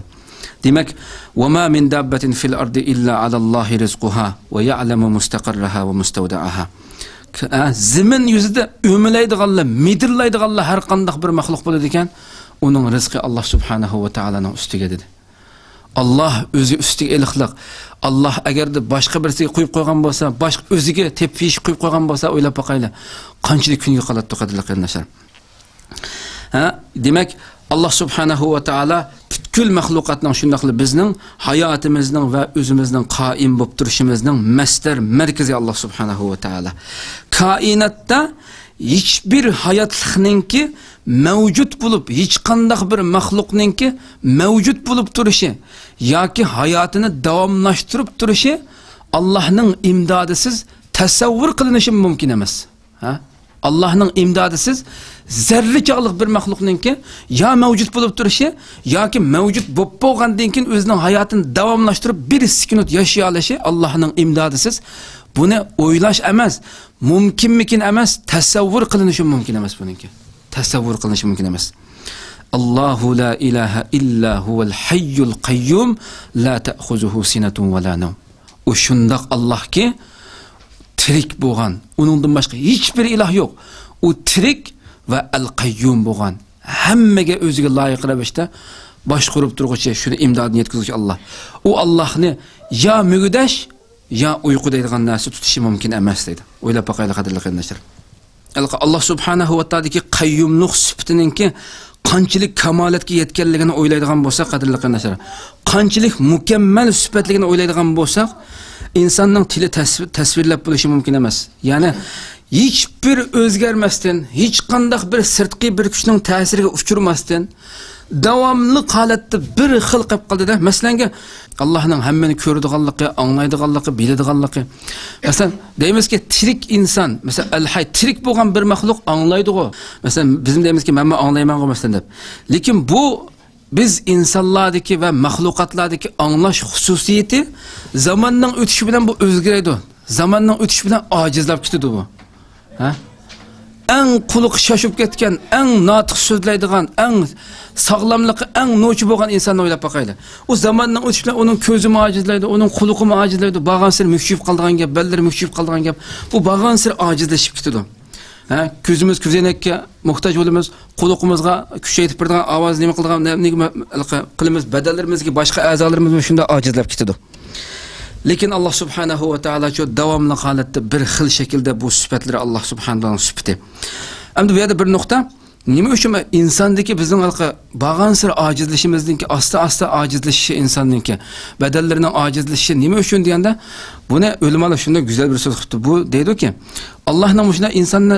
دېمەك، ۋە ما مىن داببەتىن فىل ئەردى ئىللا ئەلەللاھى رىزقۇھا ۋە يەئلەمۇ مۇستەقەررەھا ۋە مۇستەۋدەئەھا. ك-، ئە، زېمىن يۈزىدە ئۆمىلەيدىغانلار، مىدىرلايدىغانلار ھەر قانداق بىر مەخلۇق بولىدىكەن، ئۇنىڭ رىزقى ئاللا سۇبھانەھۇ ۋە تائالانىڭ ئۈستىگە دېدى. ئاللا ئۆزى ئۈستىگە ئېلىقلىق. ئاللا ئەگەردە باشقا بىرسىگە قويۇپ قويغان بولسا، باشقا ئۆزىگە تېپىپ يېيىشكە قويۇپ قويغان بولسا، ئويلاپ باقايلى، قانچىلىك كۈنگە قالاتتۇ، قەدىرلىك قېرىنداشلار. ھە، دېمەك، ئاللا سۇبھانەھۇ ۋە تائالا پۈتكۈل مەخلۇقاتنىڭ، شۇنداقلا بىزنىڭ ھاياتىمىزنىڭ ۋە ئۆزىمىزنىڭ قائىم بولۇپ تۇرۇشىمىزنىڭ مەسدەر، مەركىزى ئاللا سۇبھانەھۇ ۋە تائالا. كائىناتتا ھېچبىر ھاياتلىقنىڭكى مەۋجۇت بولۇپ، ھېچقانداق بىر مەخلۇقنىڭكى مەۋجۇت بولۇپ تۇرۇشى ياكى ھاياتىنى داۋاملاشتۇرۇپ تۇرۇشى ئاللانىڭ ئىمدادىسىز تەسەۋۋۇر قىلىنىشى مۇمكىن ئەمەس. ھە؟ ئاللانىڭ ئىمدادىسىز زەررە چاغلىق بىر مەخلۇقنىڭكى يا مەۋجۇت بولۇپ تۇرۇشى ياكى مەۋجۇت بولۇپ بولغاندىن كېيىن ئۆزىنىڭ ھاياتىنى داۋاملاشتۇرۇپ بىر سېكۇنت ياشىيالىشى ئاللانىڭ ئىمدادىسىز. بۇنى ئويلاش ئەمەس، مۇمكىنمىكىن ئەمەس، تەسەۋۋۇر قىلىنىشى مۇمكىن ئەمەس بۇنىڭكى. تەسەۋۋۇر قىلىنىشى مۇمكىن ئەمەس. ئاللاھۇ لا ئىلاھە ئىللا ھۇۋەل ھەييۇل قەييۇم لا تەخۇزۇھۇ سىنەتۇن ۋە لا نەۋم. ئۇ شۇنداق ئاللاھكى، تىرىك بولغان، ئۇنىڭدىن باشقا ھېچبىر ئىلاھ يوق. ئۇ تىرىك ۋە ئەل قەييۇم بولغان، ھەممىگە ئۆزىگە لايىق رەۋىشتە باشقۇرۇپ تۇرغۇچى، شۇنى ئىمدادىنى يەتكۈزگۈچى ئاللا. ئۇ ئاللاھنى يا مۈگدەش، يا ئۇيقۇ دەيدىغان نەرسە تۇتۇشى مۇمكىن ئەمەس دەيدۇ. ئويلاپ باقايلى، قەدىرلىك قېرىنداشلار. ھېلىقى ئاللا سۇبھانەھۇ ۋە تائالادىكى قەييۇملۇق سۈپىتىنىڭكى قانچىلىك كامالەتكە يەتكەنلىكىنى ئويلايدىغان بولساق، قەدىرلىك قېرىنداشلار، قانچىلىك مۇكەممەل سۈپەتلىكىنى ئويلايدىغان بولساق، ئىنساننىڭ تىلى تەسۋىر، تەسۋىرلەپ بولۇشى مۇمكىن ئەمەس. يەنى ھېچبىر ئۆزگەرمەستىن، ھېچقانداق بىر سىرتقى بىر كۈچنىڭ تەسىرىگە ئۇچرىماستىن، داۋاملىق ھالەتتە بىر خىل قىلىپ قالدى-دە. مەسىلەنگە، ئاللاھنىڭ ھەممىنى كۆرىدىغانلىقى، ئاڭلايدىغانلىقى، بىلىدىغانلىقى. مەسىلەن، دەيمىزكى، تىرىك ئىنسان، مەسىلەن، ئەل-ھەي، تىرىك بولغان بىر مەخلۇق ئاڭلايدىغۇ. مەسىلەن، بىزمۇ دەيمىزكى، مەنمۇ ئاڭلايمەنغۇ، مەسىلەن، دەپ. لېكىن بۇ بىز ئىنسانلاردىكى ۋە مەخلۇقاتلاردىكى ئاڭلاش خۇسۇسىيىتى زاماننىڭ ئۆتۈشى بىلەن بۇ ئۆزگىرىدۇ. زاماننىڭ ئۆتۈشى بىلەن ئاجىزلاپ كېتىدۇ بۇ. ھە؟ ئەڭ قۇلىقى شاشىپ كەتكەن، ئەڭ ناتىق سۆزلەيدىغان، ئەڭ ساغلاملىقى ئەڭ نوچى بولغان ئىنساننى ئويلاپ باقايلى. ئۇ زاماننىڭ ئۆتۈشى بىلەن ئۇنىڭ كۆزىمۇ ئاجىزلايدۇ، ئۇنىڭ قۇلىقىمۇ ئاجىزلايدۇ، بارغانسېرى مۈكچىيىپ قالىدىغان گەپ، بەللىرى مۈكچىيىپ قالىدىغان گەپ. بۇ بارغانسېرى ئاجىزلىشىپ كېتىدۇ. ھە، كۆزىمىز كۆزەينەككە موھتاج بولىمىز، قۇلىقىمىزغا كۈچەيتىپ بېرىدىغان ئاۋاز نېمە قىلىدىغان، نە-، نېمە قىلىمىز، بەدەنلىرىمىزدىكى باشقا ئەزالىرىمىزمۇ شۇنداق ئاجىزلاپ كېتىدۇ. لېكىن ئاللا سۇبھانەھۇ ۋە تائالاچۇ داۋاملىق ھالەتتە بىر خىل شەكىلدە بۇ سۈپەتلىرى ئاللا سۇبھانەھۇ ۋە تائالانىڭ سۈپىتى. ئەمدى بۇ يەردە بىر نۇقتا، نېمە ئۈچۈن ئىنساندىكى بىزنىڭ ھېلىقى بارغانسېرى ئاجىزلىشىمىزنىڭكى، ئاستا-ئاستا ئاجىزلىشىشى ئىنساننىڭكى، بەدەنلىرىنىڭ ئاجىزلىشىشى نېمە ئۈچۈن دېگەندە، بۇنى ئۆلىمالار شۇنداق گۈزەل بىر سۆز قىپتۇ. بۇ دەيدۇكى، ئاللانىڭ مۇشۇنداق ئىنساننى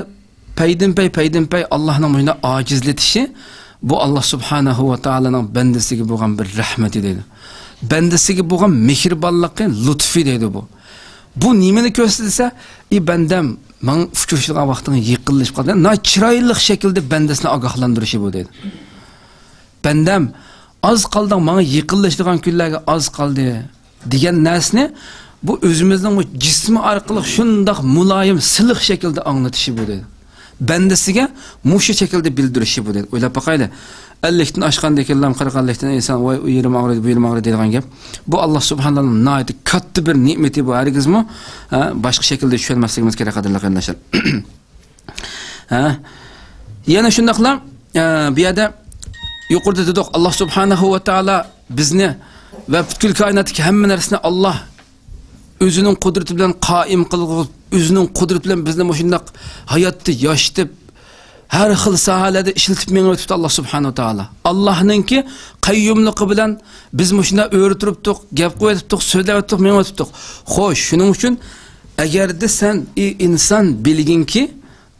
پەيدىنپەي، پەيدىنپەي ئاللانىڭ مۇشۇنداق ئاجىزلىتىشى، بۇ ئاللا سۇبھانەھۇ ۋە تائالانىڭ بەندىسىگە بولغان بىر رەھمىتى دەيدۇ. بەندىسىگە بولغان مېھرىبانلىقى، لۇتفى دەيدۇ بۇ. بۇ نېمىنى كۆرسىتىدۇ دېسە، ئى بەندەم، ماڭا ئۇچرىشىدىغان ۋاقتىڭ يېقىنلىشىپ قالدى. ناھايىتى چىرايلىق شەكىلدە بەندىسىنى ئاگاھلاندۇرۇشى بۇ دەيدۇ. بەندەم، ئاز قالدىڭ، ماڭا يېقىنلىشىدىغان كۈنلەرگە ئاز قالدى، دېگەن نەرسىنى بۇ ئۆزىمىزنىڭ بۇ جىسمى ئارقىلىق شۇنداق مۇلايىم، سىلىق شەكىلدە ئاڭلىتىشى بۇ دەيدۇ. بەندىسىگە مۇشۇ شەكىلدە بىلدۈرۈشى بۇ دەيدۇ. ئويلاپ باقايلى. ئەللىكتىن ئاشقاندىكىنلا قىرىق ئەللىكتىن ئىنسان، ۋاي، ئۇ يېرىم ئاغرىدى، بۇ يېرىم ئاغرىدى دەيدىغان گەپ. بۇ ئاللا سۇبھانەھۇ ۋە تائالانىڭ ناھايىتى كاتتا بىر نېمىتى بۇ، ھەرگىزمۇ، ھە، باشقا شەكىلدە چۈشەنمەسلىكىمىز كېرەك، قەدىرلىك قېرىنداشلار. ھە؟ يەنە شۇنداقلا، ئە، بۇ يەردە يۇقىرىدا دېدۇق، ئاللا سۇبھانەھۇ ۋە تائالا بىزنى ۋە پۈتكۈل كائىناتتىكى ھەممە نەرسىنى ئاللا ئۆزىنىڭ قۇدرىتى بىلەن قائىم قىلغۇ-، ئۆزىنىڭ قۇدرىتى بىلەن بىزنى مۇشۇنداق ھاياتتا ياشىتىپ، ھەر خىل ساھەلەردە ئىشلىتىپ مېڭىۋېتىپتۇ ئاللا سۇبھانەھۇ ۋە تائالا. ئاللانىڭكى قەييۇملۇقى بىلەن بىز مۇشۇنداق ئۆرە تۇرۇپتۇق، گەپ قىلىۋېتىپتۇق، سۆزلەۋېتىپتۇق، مېڭىۋېتىپتۇق. خوش، شۇنىڭ ئۈچۈن ئەگەردە سەن، ئى ئىنسان، بىلگىنكى،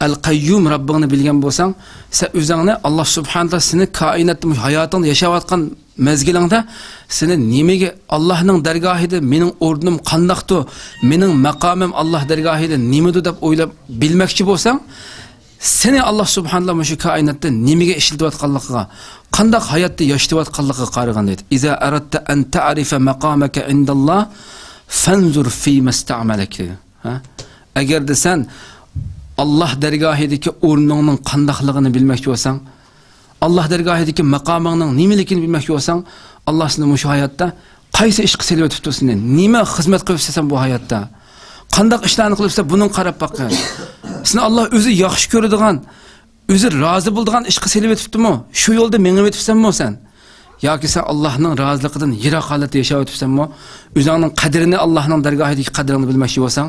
ئەل قەييۇم رەببىڭنى بىلگەن بولساڭ، سەن ئۆزۈڭنى، ئاللا سۇبھانەھۇ ۋە تائالا سېنى كائىناتتا مۇشۇ ھاياتىڭدا ياشاۋاتقان مەزگىلىڭدە سېنى نېمىگە، ئاللانىڭ دەرگاھىدا مېنىڭ ئورنۇم قانداقتۇ، مېنىڭ ماقامىم ئاللا دەرگاھىدا نېمىدۇ دەپ ئويلاپ بىلمەكچى بولساڭ، سېنى ئاللا سۇبھانەھۇ ۋە تائالا مۇشۇ كائىناتتا نېمىگە ئىشلىتىۋاتقانلىقىغا، قانداق ھاياتتا ياشىتىۋاتقانلىقىغا قارىغىن دەيدۇ. إذا أردت أن تعرف مقامك عند الله فانظر فيما استعملك دەيدۇ. ھە؟ ئەگەردە سەن ئاللا دەرگاھىدىكى ئورنۇڭنىڭ قانداقلىقىنى بىلمەكچى بولساڭ، ئاللا دەرگاھىدىكى ماقامىڭنىڭ نېمىلىكىنى بىلمەكچى بولساڭ، ئاللا سېنى مۇشۇ ھاياتتا قايسى ئىشقا سېلىۋېتىپتۇ سېنى؟ نېمە خىزمەت قىلىپسەن سەن بۇ ھاياتتا؟ قانداق ئىشلارنى قىلىپسەن، بۇنىڭغا قاراپ باققىن. سېنى ئاللا ئۆزى ياخشى كۆرىدىغان، ئۆزى رازى بولىدىغان ئىشقا سېلىۋېتىپتىمۇ؟ شۇ يولدا مېڭىۋېتىپسەنمۇ سەن؟ ياكى سەن ئاللانىڭ رازىلىقىدىن يىراق ھالەتتە ياشاۋېتىپسەنمۇ؟ ئۆزۈڭنىڭ قەدرىنى، ئاللانىڭ دەرگاھىدىكى قەدرىڭنى بىلمەكچى بولساڭ،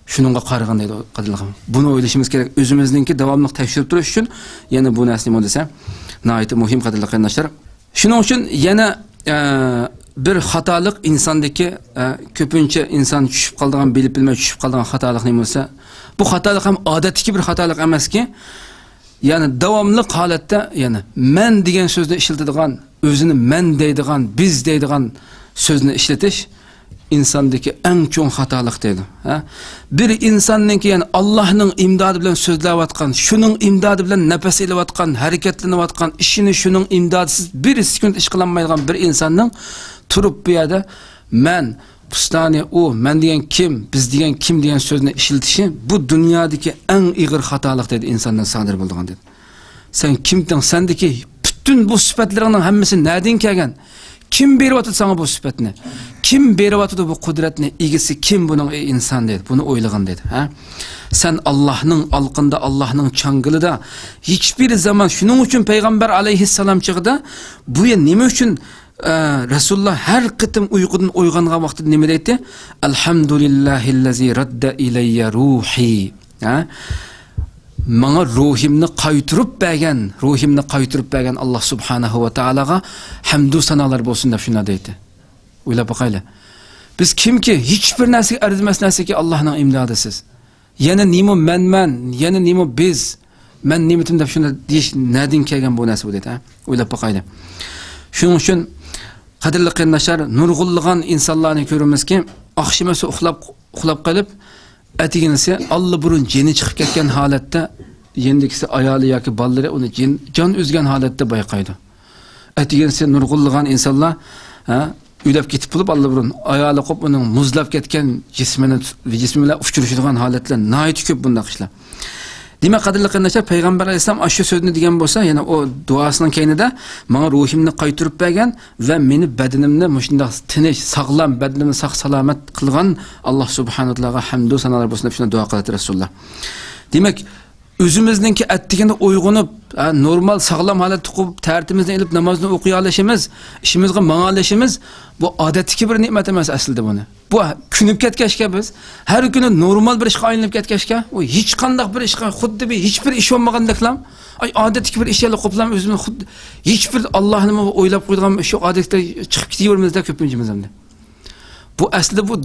شۇنىڭغا قارىغىن دەيدۇ، قەدىرلىك. بۇنى ئويلىشىمىز كېرەك. ئۆزىمىزنىڭكى داۋاملىق تەكشۈرۈپ تۇرۇش ئۈچۈن يەنە بۇ نەرسە نېمە دېسە، ناھايىتى مۇھىم، قەدىرلىك قېرىنداشلار. شۇنىڭ ئۈچۈن يەنە، ئە، بىر خاتالىق ئىنساندىكى، ئە، كۆپىنچە ئىنسان چۈشۈپ قالىدىغان، بىلىپ بىلمەي چۈشۈپ قالىدىغان خاتالىق نېمە دېسە، بۇ خاتالىق ھەم ئادەتتىكى بىر خاتالىق ئەمەسكى، يەنى داۋاملىق ھالەتتە، يەنى مەن دېگەن سۆزنى ئىشلىتىدىغان، ئۆزىنى مەن دەيدىغان، بىز دەيدىغان سۆزنى ئىشلىتىش ئىنساندىكى ئەڭ چوڭ خاتالىق دەيدۇ. ھە؟ بىر ئىنساننىڭكى، يەنى ئاللانىڭ ئىمدادى بىلەن سۆزلەۋاتقان، شۇنىڭ ئىمدادى بىلەن نەپەس ئېلىۋاتقان، ھەرىكەتلىنىۋاتقان، ئىشىنى شۇنىڭ ئىمدادىسىز بىر سېكۇنت ئىش قىلالمايدىغان بىر ئىنساننىڭ تۇرۇپ بۇ يەردە مەن، پۇستانى، ئۇ، مەن دېگەن كىم، بىز دېگەن كىم دېگەن سۆزنى ئىشلىتىشى بۇ دۇنيادىكى ئەڭ ئېغىر خاتالىق دەيدۇ، ئىنساندىن سادىر بولىدىغان دەيدۇ. سەن كىمتىڭ؟ سەندىكى پۈتۈن بۇ سۈپەتلىرىڭنىڭ ھەممىسى نەدىن كەلگەن؟ كىم بېرىۋاتىدۇ ساڭا بۇ سۈپەتنى؟ كىم بېرىۋاتىدۇ بۇ قۇدرەتنى؟ ئىگىسى كىم بۇنىڭ، ئەي ئىنسان دەيدۇ. بۇنى ئويلىغىن دەيدۇ. ھە؟ سەن ئاللانىڭ ئالقىنىدا، ئاللانىڭ چاڭگىلىدا ھېچبىر زامان، شۇنىڭ ئۈچۈن پەيغەمبەر ئەلەيھىسسالام چېغىدا بۇ يەر نېمە ئۈچۈن ئە، رەسۇلۇللا ھەر قېتىم ئۇيقۇدىن ئويغانغان ۋاقتىدا نېمە دەيتتى؟ «ئەلھەمدۇلىللاھىللەزى رەددە ئىلەييە روھى.» ھە؟ ماڭا روھىمنى قايتۇرۇپ بەرگەن، روھىمنى قايتۇرۇپ بەرگەن ئاللا سۇبھانەھۇ ۋە تائالاغا ھەمدۇ سانالار بولسۇن دەپ شۇنداق دەيتتى. ئويلاپ باقايلى. بىز كىمكى؟ ھېچبىر نەرسىگە ئەرزىمەس نەرسىكى ئاللانىڭ ئىمدادىسىز. يەنە نېمە مەنمەن، يەنە نېمە بىز، مەن نېمىتىم دەپ شۇنداق دېيىش نەدىن كەلگەن بۇ نەرسە بۇ دەيدۇ، ھە؟ ئويلاپ باقايلى. شۇنىڭ ئۈچۈن، قەدىرلىك قېرىنداشلار، نۇرغۇنلىغان ئىنسانلارنى كۆرىمىزكى، ئاخشىمى ئۇخلاپ، ئۇخلاپ قېلىپ، ئەتىگىنىسى ئاللىبۇرۇن جېنى چىقىپ كەتكەن ھالەتتە، يېنىدىكىسى ئايالى ياكى بالىلىرى ئۇنى جېن-، جان ئۈزگەن ھالەتتە بايقايدۇ. ئەتىگىنىسى نۇرغۇنلىغان ئىنسانلار، ھە، ئۆلۈپ كېتىپ بولۇپ، ئاللىبۇرۇن ئايالى قوپ ئۇنىڭ مۇزلاپ كەتكەن جىسمىنى، جىسمى بىلەن ئۇچرىشىدىغان ھالەتلەر ناھايىتى كۆپ بۇنداق ئىشلار. دېمەك، قەدىرلىك قېرىنداشلار، پەيغەمبەر ئەلەيھىسسالام ئاشۇ سۆزنى دېگەن بولسا، يەنە ئۇ دۇئاسىنىڭ كەينىدە، «ماڭا روھۇمنى قايتۇرۇپ بەرگەن ۋە مېنى، بەدىنىمنى مۇشۇنداق تىنچ، ساغلام، بەدىنىمنى ساق-سالامەت قىلغان ئاللا سۇبھانەھۇ ۋە تائالاغا ھەمدۇ سانالار بولسۇن» دەپ شۇنداق دۇئا قىلاتتى رەسۇلۇللا. دېمەك، ئۆزىمىزنىڭكى ئەتىگىنى ئويغىنىپ، ھە، نورمال ساغلام ھالەتتە قوپۇپ، تەرىتىمىزنى ئېلىپ نامازنى ئوقۇيالىشىمىز، ئىشىمىزغا ماڭالىشىمىز، بۇ ئادەتتىكى بىر نېمەت ئەمەس ئەسلىدە بۇنى. بۇ كۆنۈپ كەتكەچكە بىز، ھەر كۈنى نورمال بىر ئىشقا ئايلىنىپ كەتكەچكە، ئۇ ھېچقانداق بىر ئىشقا، خۇددى بىر ھېچبىر ئىش بولمىغاندەكلا، ئاي، ئادەتتىكى بىر ئىش يەرلىك قوپلام ئۆزىمىز خۇددى ھېچبىر ئاللانىمۇ ئويلاپ قويىدىغان ئىش يوق، ئادەتتە چىقىپ كېتىۋېرىمىزدە كۆپىنچىمىز ئەمدى. بۇ ئەسلىدە بۇ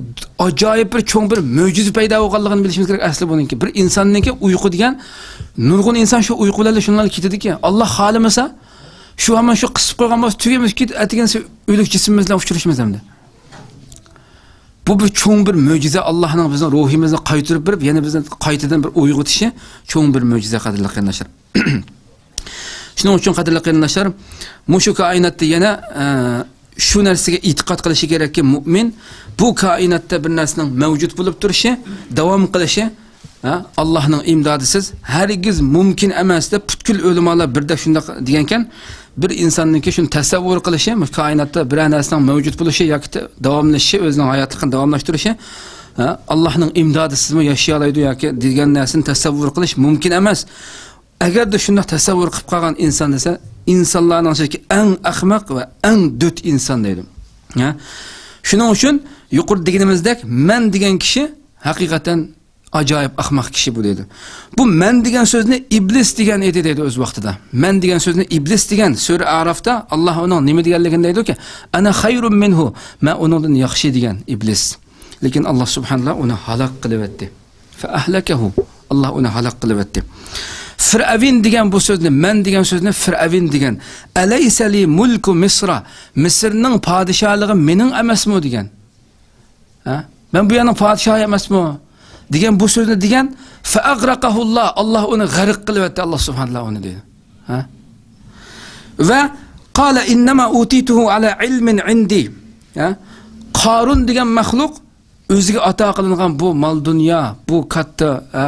ئاجايىپ بىر چوڭ بىر مۆجىزە پەيدا بولغانلىقىنى بىلىشىمىز كېرەك ئەسلى بۇنىڭكى. بىر ئىنساننىڭكى ئۇيقۇ دېگەن، نۇرغۇن ئىنسان شۇ ئۇيقۇ بىلەن شۇنىڭ بىلەن كېتىدىكەن. ئاللا خالىمىسا، شۇ ھامان شۇ قىسىپ قويغان بولسا، تۈگىمىز كېتىپ، ئەتىگەنسى ئۆلۈك جىسمىمىز بىلەن ئۇچرىشىمىز ئەمدى. بۇ بىر چوڭ بىر مۆجىزە، ئاللانىڭ بىزنىڭ روھىمىزنى قايتۇرۇپ بېرىپ، يەنە بىزنى قايتىدىن بىر ئويغىتىشى چوڭ بىر مۆجىزە، قەدىرلىك قېرىنداشلار. شۇنىڭ ئۈچۈن، قەدىرلىك قېرىنداشلار، مۇشۇ كائىناتتا يەنە، ئە، شۇ نەرسىگە ئېتىقاد قىلىشى كېرەككى، مۇئمىن بۇ كائىناتتا بىر نەرسىنىڭ مەۋجۇت بولۇپ تۇرۇشى، داۋام قىلىشى، ھە، ئاللانىڭ ئىمدادىسىز ھەرگىز مۇمكىن ئەمەس دەپ پۈتكۈل ئۆلىمالار بىردەك شۇنداق دېگەنكەن. بىر ئىنساننىڭكى شۇنى تەسەۋۋۇر قىلىشى، مۇشۇ كائىناتتا بىرەر نەرسىنىڭ مەۋجۇت بولۇشى ياكى ت-، داۋاملىشىشى، ئۆزىنىڭ ھاياتلىقىنى داۋاملاشتۇرۇشى، ھە، ئاللانىڭ ئىمدادىسىزمۇ ياشىيالايدۇ ياكى دېگەن نەرسىنى تەسەۋۋۇر قىلىش مۇمكىن ئەمەس. ئەگەردە شۇنداق تەسەۋۋۇر قىلىپ قالغان ئىنسان دېسە، ئىنسانلارنىڭ ئىچىدىكى ئەڭ ئەخمەق ۋە ئەڭ دۆت ئىنسان دەيدۇ. ھە؟ شۇنىڭ ئۈچۈن يۇقىرىدا دېگىنىمىزدەك، مەن دېگەن كىشى ھەقىقەتەن ئاجايىپ ئەخمەق كىشى بۇ دەيدۇ. بۇ مەن دېگەن سۆزنى ئىبلىس دېگەن ئىدى دەيدۇ ئۆز ۋاقتىدا. مەن دېگەن سۆزنى ئىبلىس دېگەن، سۈرە ئەرافتا ئاللا ئۇنىڭ نېمە دېگەنلىكىنى دەيدۇكى، «ئەنە خەيرۇم مىنھۇ»، مەن ئۇنىڭدىن ياخشى دېگەن ئىبلىس. لېكىن ئاللا سۇبھانەللا ئۇنى ھالاك قىلىۋەتتى. فەئەھلەكەھۇ. ئاللا ئۇنى ھالاك قىلىۋەتتى. فىرئەۋن دېگەن بۇ سۆزنى، مەن دېگەن سۆزنى فىرئەۋن دېگەن. «ئەلەيسە لى مۇلكۇ مىسرا»، مىسىرنىڭ پادىشاھلىقى مېنىڭ ئەمەسمۇ دېگەن. ھە؟ مەن بۇ يەرنىڭ پادىشاھى ئەمەسمۇ دېگەن بۇ سۆزنى دېگەن. فەئەغرەقەھۇللا، ئاللا ئۇنى غەرق قىلىۋەتتى، ئاللا سۇبھانەللا ئۇنى دېدى. ھە؟ ۋە قالە ئىننەما ئۇتىتۇھۇ ئەلا ئىلمىن ئىندى. ھە؟ قارۇن دېگەن مەخلۇق ئۆزىگە ئاتا قىلىنغان بۇ مال دۇنيا، بۇ كاتتا، ھە،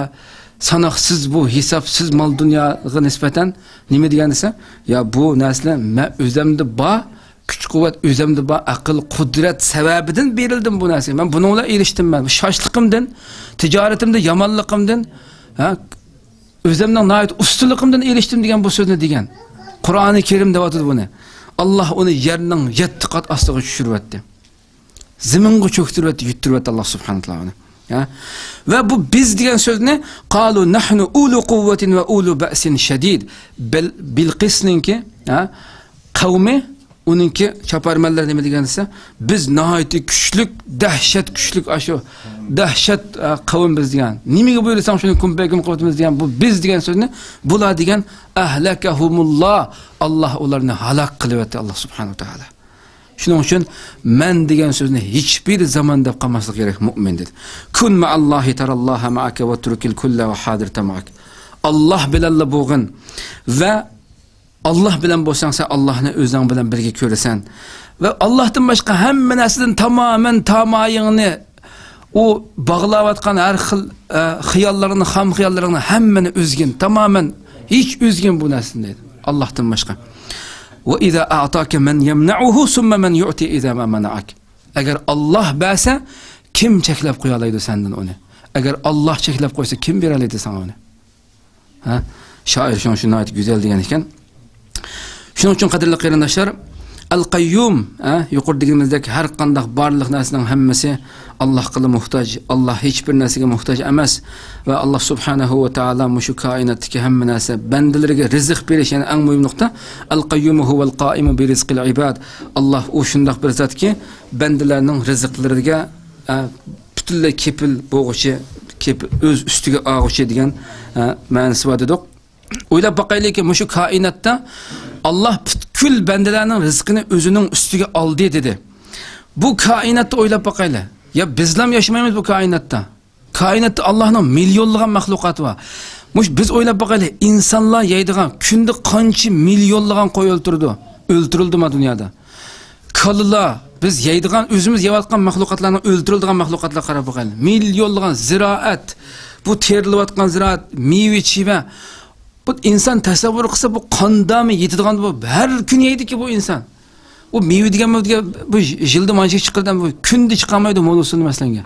ساناقسىز، بۇ ھېسابسىز مال دۇنياغا نىسبەتەن نېمە دېگەن دېسە، يا بۇ نەرسىلەر مەن ئۆزەمدە بار، كۈچ قۇۋۋەت ئۆزەمدە بار، ئەقىل قۇدرەت سەۋەبىدىن بېرىلدىم بۇ نەرسىگە. مەن بۇنىڭ بىلەن ئېرىشتىم، مەن شاشلىقىمدىن، تىجارىتىمدە يامانلىقىمدىن، ھە، ئۆزەمنىڭ ناھايىتى ئۇستىلىقىمدىن ئېرىشتىم دېگەن بۇ سۆزنى دېگەن. قۇرئانى كەرىم دەۋاتىدۇ بۇنى. ئاللا ئۇنى يەرنىڭ يەتتە قات ئاستىغا چۈشۈرۈۋەتتى. زېمىنغا چۆكتۈرۈۋەتتى، يۈتتۈرۈۋەتتى ئاللا سۇبھانەھۇ ۋە تائالا ئۇنى. ھە؟ ۋە بۇ بىز دېگەن سۆزنى، قالۇ نەھنۇ ئۇلۇ قۇۋۋەتىن ۋە ئۇلۇ بەئسىن شەدىد. بىل-، بىلقىسنىڭكى، ھە، قەۋمى، ئۇنىڭكى چاپارمەنلىرى نېمە دېگەن دېسە، بىز ناھايىتى كۈچلۈك، دەھشەت كۈچلۈك، ئاشۇ دەھشەت، ھە، قەۋم بىز دېگەن. نېمىگە بۇيرۇساڭ شۇنى كۈن پەيكۈن قىلىۋاتىمىز دېگەن بۇ بىز دېگەن سۆزنى، بۇلار دېگەن، ئەھلەكەھۇمۇللا، ئاللا ئۇلارنى ھالاك قىلىۋەتتى، ئاللا سۇبھانەھۇ ۋە تائالا. شۇنىڭ ئۈچۈن مەن دېگەن سۆزنى ھېچبىر زامان دەپ قالماسلىق كېرەك مۇئمىن دېدى. كۇن مەئەللاھى تەرەللاھە مەئەكە ۋەترۇكىل كۇللە ۋەھازىر تەمەئەك. ئاللا بىلەنلا بولغىن ۋە ئاللا بىلەن بولساڭ، سەن ئاللانى ئۆزۈڭ بىلەن بىرگە كۆرىسەن. ۋە ئاللاھتىن باشقا ھەممە نەرسىدىن تامامەن تامايىڭنى، ئۇ باغلاۋاتقان ھەر خىل، ئە، خىياللىرىڭنى، خام خىياللىرىڭنى ھەممىنى ئۈزگىن، تامامەن ھېچ ئۈزگىن بۇ نەرسىنى دەيدۇ، ئاللاھتىن باشقا. ۋە ئىزا ئەئتاكە مەن يەمنەئۇھۇ سۇممە مەن يۇئتى ئىزا مەنەئەك. ئەگەر ئاللا بەرسە، كىم چەكلەپ قويالايدۇ سەندىن ئۇنى؟ ئەگەر ئاللا چەكلەپ قويسا، كىم بېرەلەيدۇ ساڭا ئۇنى؟ ھە؟ شائىر شۇڭا شۇ ناھايىتى گۈزەل دېگەن ئىكەن. شۇنىڭ ئۈچۈن، قەدىرلىك قېرىنداشلار، ئەل قەييۇم، ھە، يۇقىرىدا دېگىنىمىزدەك، ھەر قانداق بارلىق نەرسىنىڭ ھەممىسى ئاللاھقىلا موھتاج. ئاللاھ ھېچبىر نەرسىگە موھتاج ئەمەس. ۋە ئاللاھ سۇبھانەھۇ ۋە تائالا مۇشۇ كائىناتتىكى ھەممە نەرسە، بەندىلىرىگە رىزىق بېرىش، يەنى ئەڭ مۇھىم نۇقتا، ئەل قەييۇمۇ ھۇۋەل قائىمۇ بىرىزقىل ئىباد. ئاللاھ ئۇ شۇنداق بىر زاتكى، بەندىلەرنىڭ رىزىقلىرىگە، ئە، پۈتۈنلەي كېپىل بولغۇچى، كېپىل، ئۆز ئۈستىگە ئالغۇچى دېگەن، ئە، مەنىسى بار دېدۇق. ئويلاپ باقايلىكى، مۇشۇ كائىناتتا ئاللاھ پۈتكۈل بەندىلەرنىڭ رىزقىنى ئۆزىنىڭ ئۈستىگە ئالدى دېدى. بۇ كائىناتتا ئويلاپ باقايلى. يا بىزلام ياشىمايمىز بۇ كائىناتتا؟ كائىناتتا ئاللاھنىڭ مىليونلىغان مەخلۇقاتى بار. مۇش بىز ئويلاپ باقايلى، ئىنسانلار يەيدىغان، كۈندە قانچە مىليونلىغان قوي ئۆلتۈرىدۇ؟ ئۆلتۈرۈلدىما دۇنيادا؟ كالىلار، بىز يەيدىغان، ئۆزىمىز يەۋاتقان مەخلۇقاتلارنىڭ ئۆلتۈرۈلىدىغان مەخلۇقاتلارغا قاراپ باقايلى. مىليونلىغان زىرائەت، بۇ تېرىلىۋاتقان زىرائەت، مېۋە، چىۋە. بۇ ئىنسان تەسەۋۋۇر قىلسا، بۇ قانداقمۇ يېتىدىغان، بۇ ھەر كۈنى يەيدىكى بۇ ئىنسان. ئۇ مېۋە دېگەن، بۇ دېگەن، بۇ يىلدا مانچە چىقىرىدۇ، بۇ كۈندە چىقارمايدۇ، مول ئۇسۇلنى مەسىلەنگە.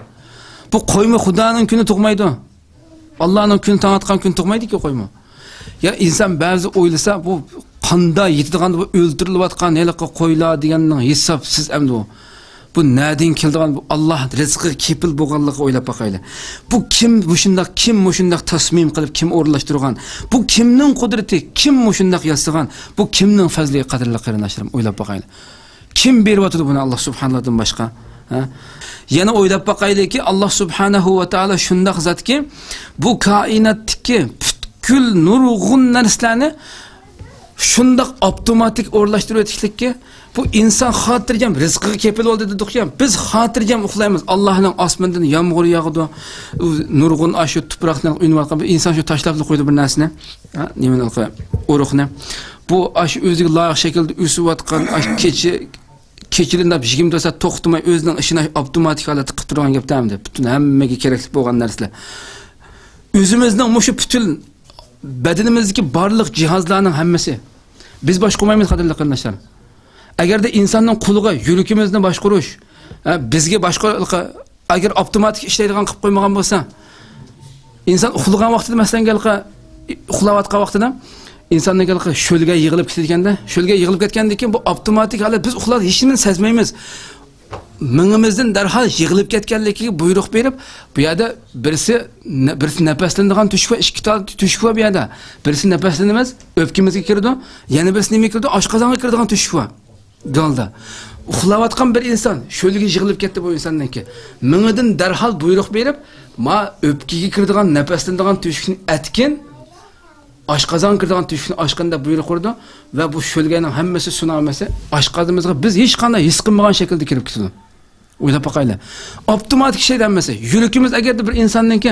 بۇ قويمۇ خۇدانىڭ كۈنى تۇغمايدۇ. ئاللانىڭ كۈنى تاڭ ئاتقان كۈنى تۇغمايدىكى قويمۇ. يا ئىنسان بەزى ئويلىسا، بۇ قاندا يېتىدىغان، بۇ ئۆلتۈرۈلۈۋاتقان ھېلىقى قويلار دېگەننىڭ ھېسابسىز ئەمدى ئۇ. بۇ نەدىن كېلىدىغان، بۇ ئاللا رىزقىغا كېپىل بولغانلىقىغا ئويلاپ باقايلى. بۇ كىم مۇشۇنداق، كىم مۇشۇنداق تەسمىم قىلىپ، كىم ئورۇنلاشتۇرغان؟ بۇ كىمنىڭ قۇدرىتى؟ كىم مۇشۇنداق ياسىغان؟ بۇ كىمنىڭ پەزلى، قەدىرلىك قېرىنداشلىرىم؟ ئويلاپ باقايلى. كىم بېرىۋاتىدۇ بۇنى؟ ئاللا سۇبھاناللادىن باشقا. ھە؟ يەنە ئويلاپ باقايلىكى، ئاللا سۇبھانەھۇ ۋە تائالا شۇنداق زاتكى، بۇ كائىناتتىكى پۈتكۈل نۇرغۇن نەرسىلەرنى شۇنداق ئاپتوماتىك ئورۇنلاشتۇرۇۋېتىشلىككى، بۇ ئىنسان خاتىرجەم رىزقىغا كېپىل بولدى دېدۇقچۇ. بىز خاتىرجەم ئۇخلايمىز. ئاللاھنىڭ ئاسمىنىدىن يامغۇر ياغىدۇ. ئۇ نۇرغۇن ئاشۇ تۇپراقنى ئۈنۈۋاتقان بىر ئىنسان شۇ تاشلاپلا قويىدۇ بىر نەرسىنى. ھە، نېمىنى، ئۇرۇقنى. بۇ ئاشۇ ئۆزىگە لايىق شەكىلدە ئۆسۈۋاتقان، ئاشۇ كېچە، كېچىدىن تارتىپ يىگىرمە تۆت سائەت توختىماي ئۆزىنىڭ ئىشىنى ئاپتوماتىك ھالەتتە قىلىپ تۇرغان گەپتە ئەمدى. پۈتۈن ھەممىگە كېرەكلىك بولغان نەرسىلەر. ئۆزىمىزنىڭ مۇشۇ پۈتۈن بەدىنىمىزدىكى بارلىق جىھازلارنىڭ ھەممىسى. بىز باشقۇرمايمىز، قەدىرلىك قېرىنداشلار. ئەگەردە ئىنساننىڭ قولىغا يۈرىكىمىزنى باشقۇرۇش، ھە، بىزگە باشقۇرۇش، ئەگەر ئاپتوماتىك ئىشلەيدىغان قىلىپ قويمىغان بولسا، ئىنسان ئۇخلىغان ۋاقتىدا، مەسىلەن، ھېلىقى ئۇخلاۋاتقان ۋاقتىدا ئىنساننىڭ ھېلىقى شۆلگە يىغىلىپ كېتىدىكەندە، شۆلگە يىغىلىپ كەتكەندىن كېيىن بۇ ئاپتوماتىك ھالەت، بىز ئۇخلاپ ھېچ نېمىنى سەزمەيمىز. مېڭىمىزدىن دەرھال يىغىلىپ كەتكەنلىكىگە بۇيرۇق بېرىپ، بۇ يەردە بىرسى، بىرسى نەپەسلىنىدىغان تۆشۈك بار، ئىككى تال تۆشۈك بار بۇ يەردە. بىرسى نەپەسلىنىمىز، ئۆپكىمىزگە كىرىدۇ، يەنە بىرسى نېمىگە كىرىدۇ؟ ئاشقازانغا كىرىدىغان تۆشۈك بار. گالدا. ئۇخلاۋاتقان بىر ئىنسان، شۆلگە يىغىلىپ كەتتى بۇ ئىنساننىڭكى. مېڭىدىن دەرھال بۇيرۇق بېرىپ، ما ئۆپكىگە كىرىدىغان، نەپەسلىنىدىغان تۆشۈكنى ئەتكىن، ئاشقازانغا كىرىدىغان تۆشۈكنى ئاچقىن دەپ بۇيرۇق بېرىدۇ ۋە بۇ شۆلگەنىڭ ھەممىسى، سۇنىڭ ھەممىسى ئاشقازىنىمىزغا بىز ھېچقانداق ھېس قىلمىغان شەكىلدە كىرىپ كېتىدۇ. ئويلاپ باقايلى. ئاپتوماتىك ئىشلەيدۇ ھەممىسى. يۈرىكىمىز ئەگەردە بىر ئىنساننىڭكى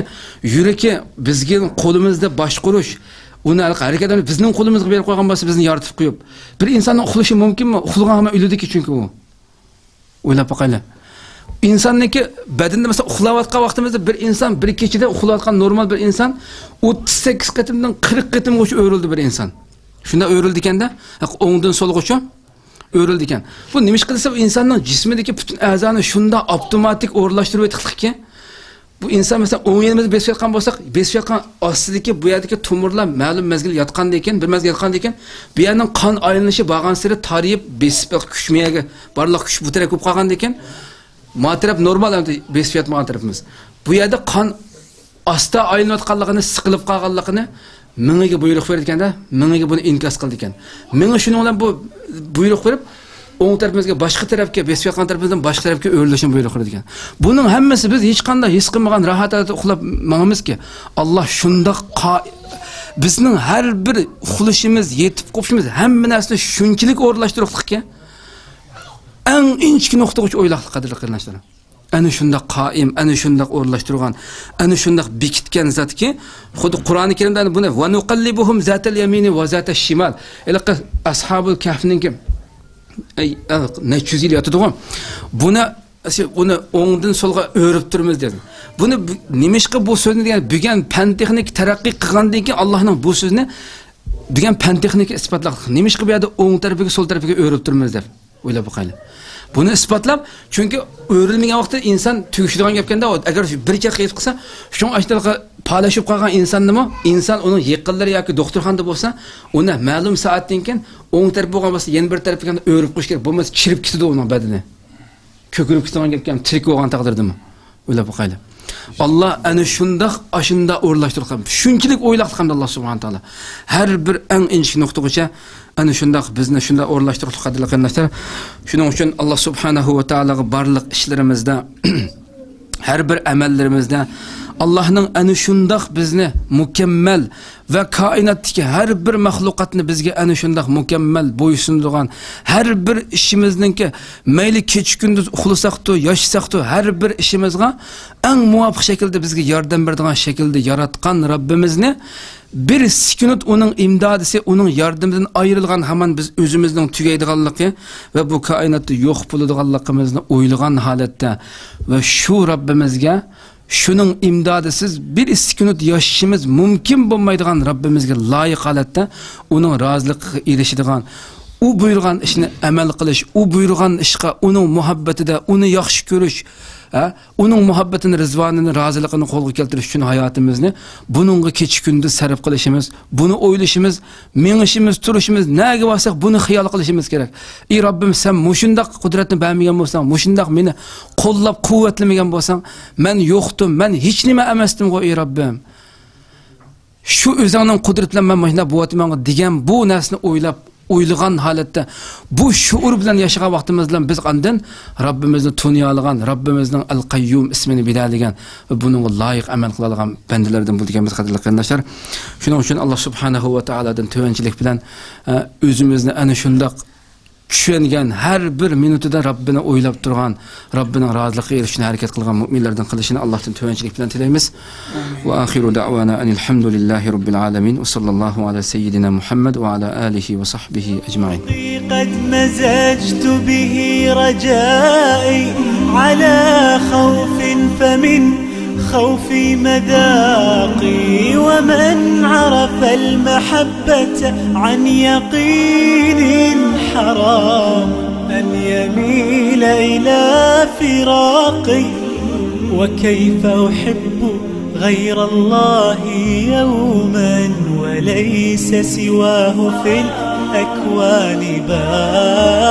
يۈرىكى بىزگە قولىمىزدا باشقۇرۇش، ئۇنى ھەرىكەتلەرنى بىزنىڭ قولىمىزغا بېرىپ قويغان بولسا، بىزنى يارىتىپ قويۇپ، بىر ئىنساننىڭ ئۇخلىشى مۇمكىنمۇ؟ ئۇخلىغان ھامان ئۆلىدىكى، چۈنكى ئۇ. ئويلاپ باقايلى. ئىنساننىڭكى بەدىنىدە، مەسىلەن، ئۇخلاۋاتقان ۋاقتىمىزدا بىر ئىنسان بىر كېچىدە ئۇخلاۋاتقان نورمال بىر ئىنسان ئوتتۇز سەككىز قېتىمدىن قىرىق قېتىمغىچە ئۆرۈلدى بىر ئىنسان. شۇنداق ئۆرۈلدىكەندە، ھەق، ئوڭدىن سولغىچە ئۆرۈلدىكەن. بۇ نېمىشقا دېسە، ئۇ ئىنساننىڭ جىسمىدىكى پۈتۈن ئەزانى شۇنداق ئاپتوماتىك ئورۇنلاشتۇرۇۋېتىقلىقكى، بۇ ئىنسان، مەسىلەن، ئوڭ يېنىمىزدا بېسىپ ياتقان بولساق، بېسىپ ياتقان ئاستىدىكى بۇ يەردىكى تومۇرلار مەلۇم مەزگىل ياتقاندىن كېيىن، بىر مەزگىل ياتقاندىن كېيىن، بۇ يەرنىڭ قان ئايلىنىشى بارغانسېرى تارىيىپ، بېسىپ، كۈچ مۇ يەرگە بارلىق كۈچ بۇ تەرەپكە بولۇپ قالغاندىن كېيىن، ما تەرەپ نورمال، ئەمدى بېسىپ ياتمىغان تەرىپىمىز. بۇ يەردە قان ئاستا ئايلىنىۋاتقانلىقىنى، سىقىلىپ قالغانلىقىنى مېڭىگە بۇيرۇق بېرىدىكەن-دە، مېڭىگە بۇنى ئىنكاس قىلىدىكەن. مېڭە شۇنىڭ بىلەن بۇ بۇيرۇق بېرىپ، ئوڭ تەرىپىمىزگە، باشقا تەرەپكە، بېسىپ ياتقان تەرىپىمىزدىن باشقا تەرەپكە ئۆرۈلۈشنى بۇيرۇق بېرىدىكەن. بۇنىڭ ھەممىسى بىز ھېچقانداق ھېس قىلمىغان راھەت ھالەتتە ئۇخلاپ ماڭىمىزكى، ئاللا شۇنداق قا-، بىزنىڭ ھەر بىر ئۇخلىشىمىز، يېتىپ قوپۇشىمىز، ھەممە نەرسىنى شۇنچىلىك ئورۇنلاشتۇرۇقلۇقكى، ئەڭ ئىنچىكە نۇقتىغىچە ئويلاقلىق، قەدىرلىك قېرىنداشلىرىم. ئەنە شۇنداق قائىم، ئەنە شۇنداق ئورۇنلاشتۇرغان، ئەنە شۇنداق بېكىتكەن زاتكى، خۇددى قۇرئانى كەرىمدە بۇنى، «ونقلبهم ذات اليمين وذات الشمال». ھېلىقى ئەسھابۇل كەھفنىڭكى، ئەي، نەچچە يۈز يىل ياتىدىغۇ. بۇنى، ئۇنى ئوڭدىن سولغا ئۆرۈپ تۇرىمىز دېدى. بۇنى بۇ، نېمىشقا بۇ سۆزنى دېگەن، بۈگۈن پەن تېخنىكا تەرەققىي قىلغاندىن كېيىن، ئاللانىڭ بۇ سۆزىنى بۈگۈن پەن تېخنىكا ئىسپاتلاق. نېمىشقا بۇ يەردە ئوڭ تەرىپىگە، سول تەرىپىگە ئۆرۈپ تۇرىمىز دەپ؟ ئويلاپ باقايلى. بۇنى ئىسپاتلاپ، چۈنكى ئۆرۈلمىگەن ۋاقىتتا ئىنسان تۈگىشىدىغان گەپكەندە، ئەگەر بىر كەت قېلىپ قالسا، شۇڭا ئاشۇنداق پالەشىپ قالغان ئىنساننىمۇ، ئىنسان ئۇنىڭ يېقىنلىرى ياكى دوختۇرخانىدا بولسا، ئۇنى مەلۇم سائەتتىن كېيىن ئوڭ تەرەپ بولغان بولسا، يەنە بىر تەرەپكە ئۆرۈپ قويۇش كېرەك. بولمىسا چىرىپ كېتىدۇ ئۇنىڭ بەدىنى. كۆكىرىپ كېتىدىغان گەپكەن، تىرىك بولغان تەقدىردىمۇ. ئويلاپ باقايلى. ئاللا ئەنە شۇنداق، ئاشۇنداق ئورۇنلاشتۇرۇپ، شۇنچىلىك ئويلاقلىق ئەمدى ئاللا سۇبھانە تائالا. ھەر بىر ئەڭ ئىنچىكە نۇقتىغىچە ئەنە شۇنداق بىزنى شۇنداق ئورۇنلاشتۇرۇپ، قەدىرلىك قېرىنداشلار. شۇنىڭ ئۈچۈن ئاللا سۇبھانەھۇ ۋە تائالاغا بارلىق ئىشلىرىمىزدا، ھەر بىر ئەمەللىرىمىزدە ئاللاھنىڭ ئەنە شۇنداق بىزنى مۇكەممەل ۋە كائىناتتىكى ھەر بىر مەخلۇقاتنى بىزگە ئەنە شۇنداق مۇكەممەل بويسۇندۇرغان، ھەر بىر ئىشىمىزنىڭكى، مەيلى كېچە-كۈندۈز ئۇخلىساقتۇ، ياشىساقتۇ، ھەر بىر ئىشىمىزغا ئەڭ مۇۋاپىق شەكىلدە بىزگە ياردەم بېرىدىغان شەكىلدە ياراتقان رەببىمىزنى بىر سېكۇنت ئۇنىڭ ئىمدادىسى، ئۇنىڭ ياردىمىدىن ئايرىلغان ھامان بىز ئۆزىمىزنىڭ تۈگەيدىغانلىقى ۋە بۇ كائىناتتا يوق بولىدىغانلىقىمىزنى ئويلىغان ھالەتتە ۋە شۇ رەببىمىزگە، شۇنىڭ ئىمدادىسىز بىر سېكۇنت ياشىشىمىز مۇمكىن بولمايدىغان رەببىمىزگە لايىق ھالەتتە ئۇنىڭ رازىلىقىغا ئېرىشىدىغان، ئۇ بۇيرۇغان ئىشنى ئەمەل قىلىش، ئۇ بۇيرۇغان ئىشقا، ئۇنىڭ مۇھەببىتىدە، ئۇنى ياخشى كۆرۈش، ھە، ئۇنىڭ مۇھەببىتىنى، رىزۋانىنى، رازىلىقىنى قولغا كەلتۈرۈش ئۈچۈن ھاياتىمىزنى بۇنىڭغا كېچە-كۈندۈز سەرپ قىلىشىمىز، بۇنى ئويلىشىمىز، مېڭىشىمىز، تۇرۇشىمىز، نەگە بارساق بۇنى خىيال قىلىشىمىز كېرەك. ئى رەببىم، سەن مۇشۇنداق قۇدرەتنى بەرمىگەن بولساڭ، مۇشۇنداق مېنى قوللاپ قۇۋۋەتلىمىگەن بولساڭ، مەن يوقتۇم، مەن ھېچنېمە ئەمەستىمغۇ، ئى رەببىم. شۇ ئۆزۈڭنىڭ قۇدرىتى بىلەن مەن مۇشۇنداق بولۇۋاتىمەنغۇ دېگەن بۇ نەرسىنى ئويلاپ، ئويلىغان ھالەتتە، بۇ شۇئۇر بىلەن ياشىغان ۋاقتىمىزدا بىز ئاندىن رەببىمىزنى تونۇيالىغان، رەببىمىزنىڭ ئەل قەييۇم ئىسمىنى بىلەلىگەن ۋە بۇنىڭغا لايىق ئەمەل قىلالىغان بەندىلەردىن بولىدىكەنمىز، قەدىرلىك قېرىنداشلار. شۇنىڭ ئۈچۈن ئاللا سۇبھانەھۇ ۋە تائالادىن تۆۋەنچىلىك بىلەن، ئە، ئۆزىمىزنى ئەنە شۇنداق چۈشەنگەن، ھەر بىر مىنۇتىدا رەببىنى ئويلاپ تۇرغان، رەببىنىڭ رازىلىقىغا ئېرىشىشىنى ھەرىكەت قىلغان مۇئمىنلەردىن قىلىشىنى ئاللاھتىن تۆۋەنچىلىك بىلەن تىلەيمىز. وآخر دعوانا أن الحمد لله رب العالمين، وصلى الله على سيدنا محمد وعلى آله وصحبه أجمعين. قد مزجت به رجائي على خوف، فمن خوفي مذاقي، ومن عرف المحبة عن يقين حرام أن يميل إلى فراقي. وكيف أحب غير الله يوما وليس سواه في الأكوان بار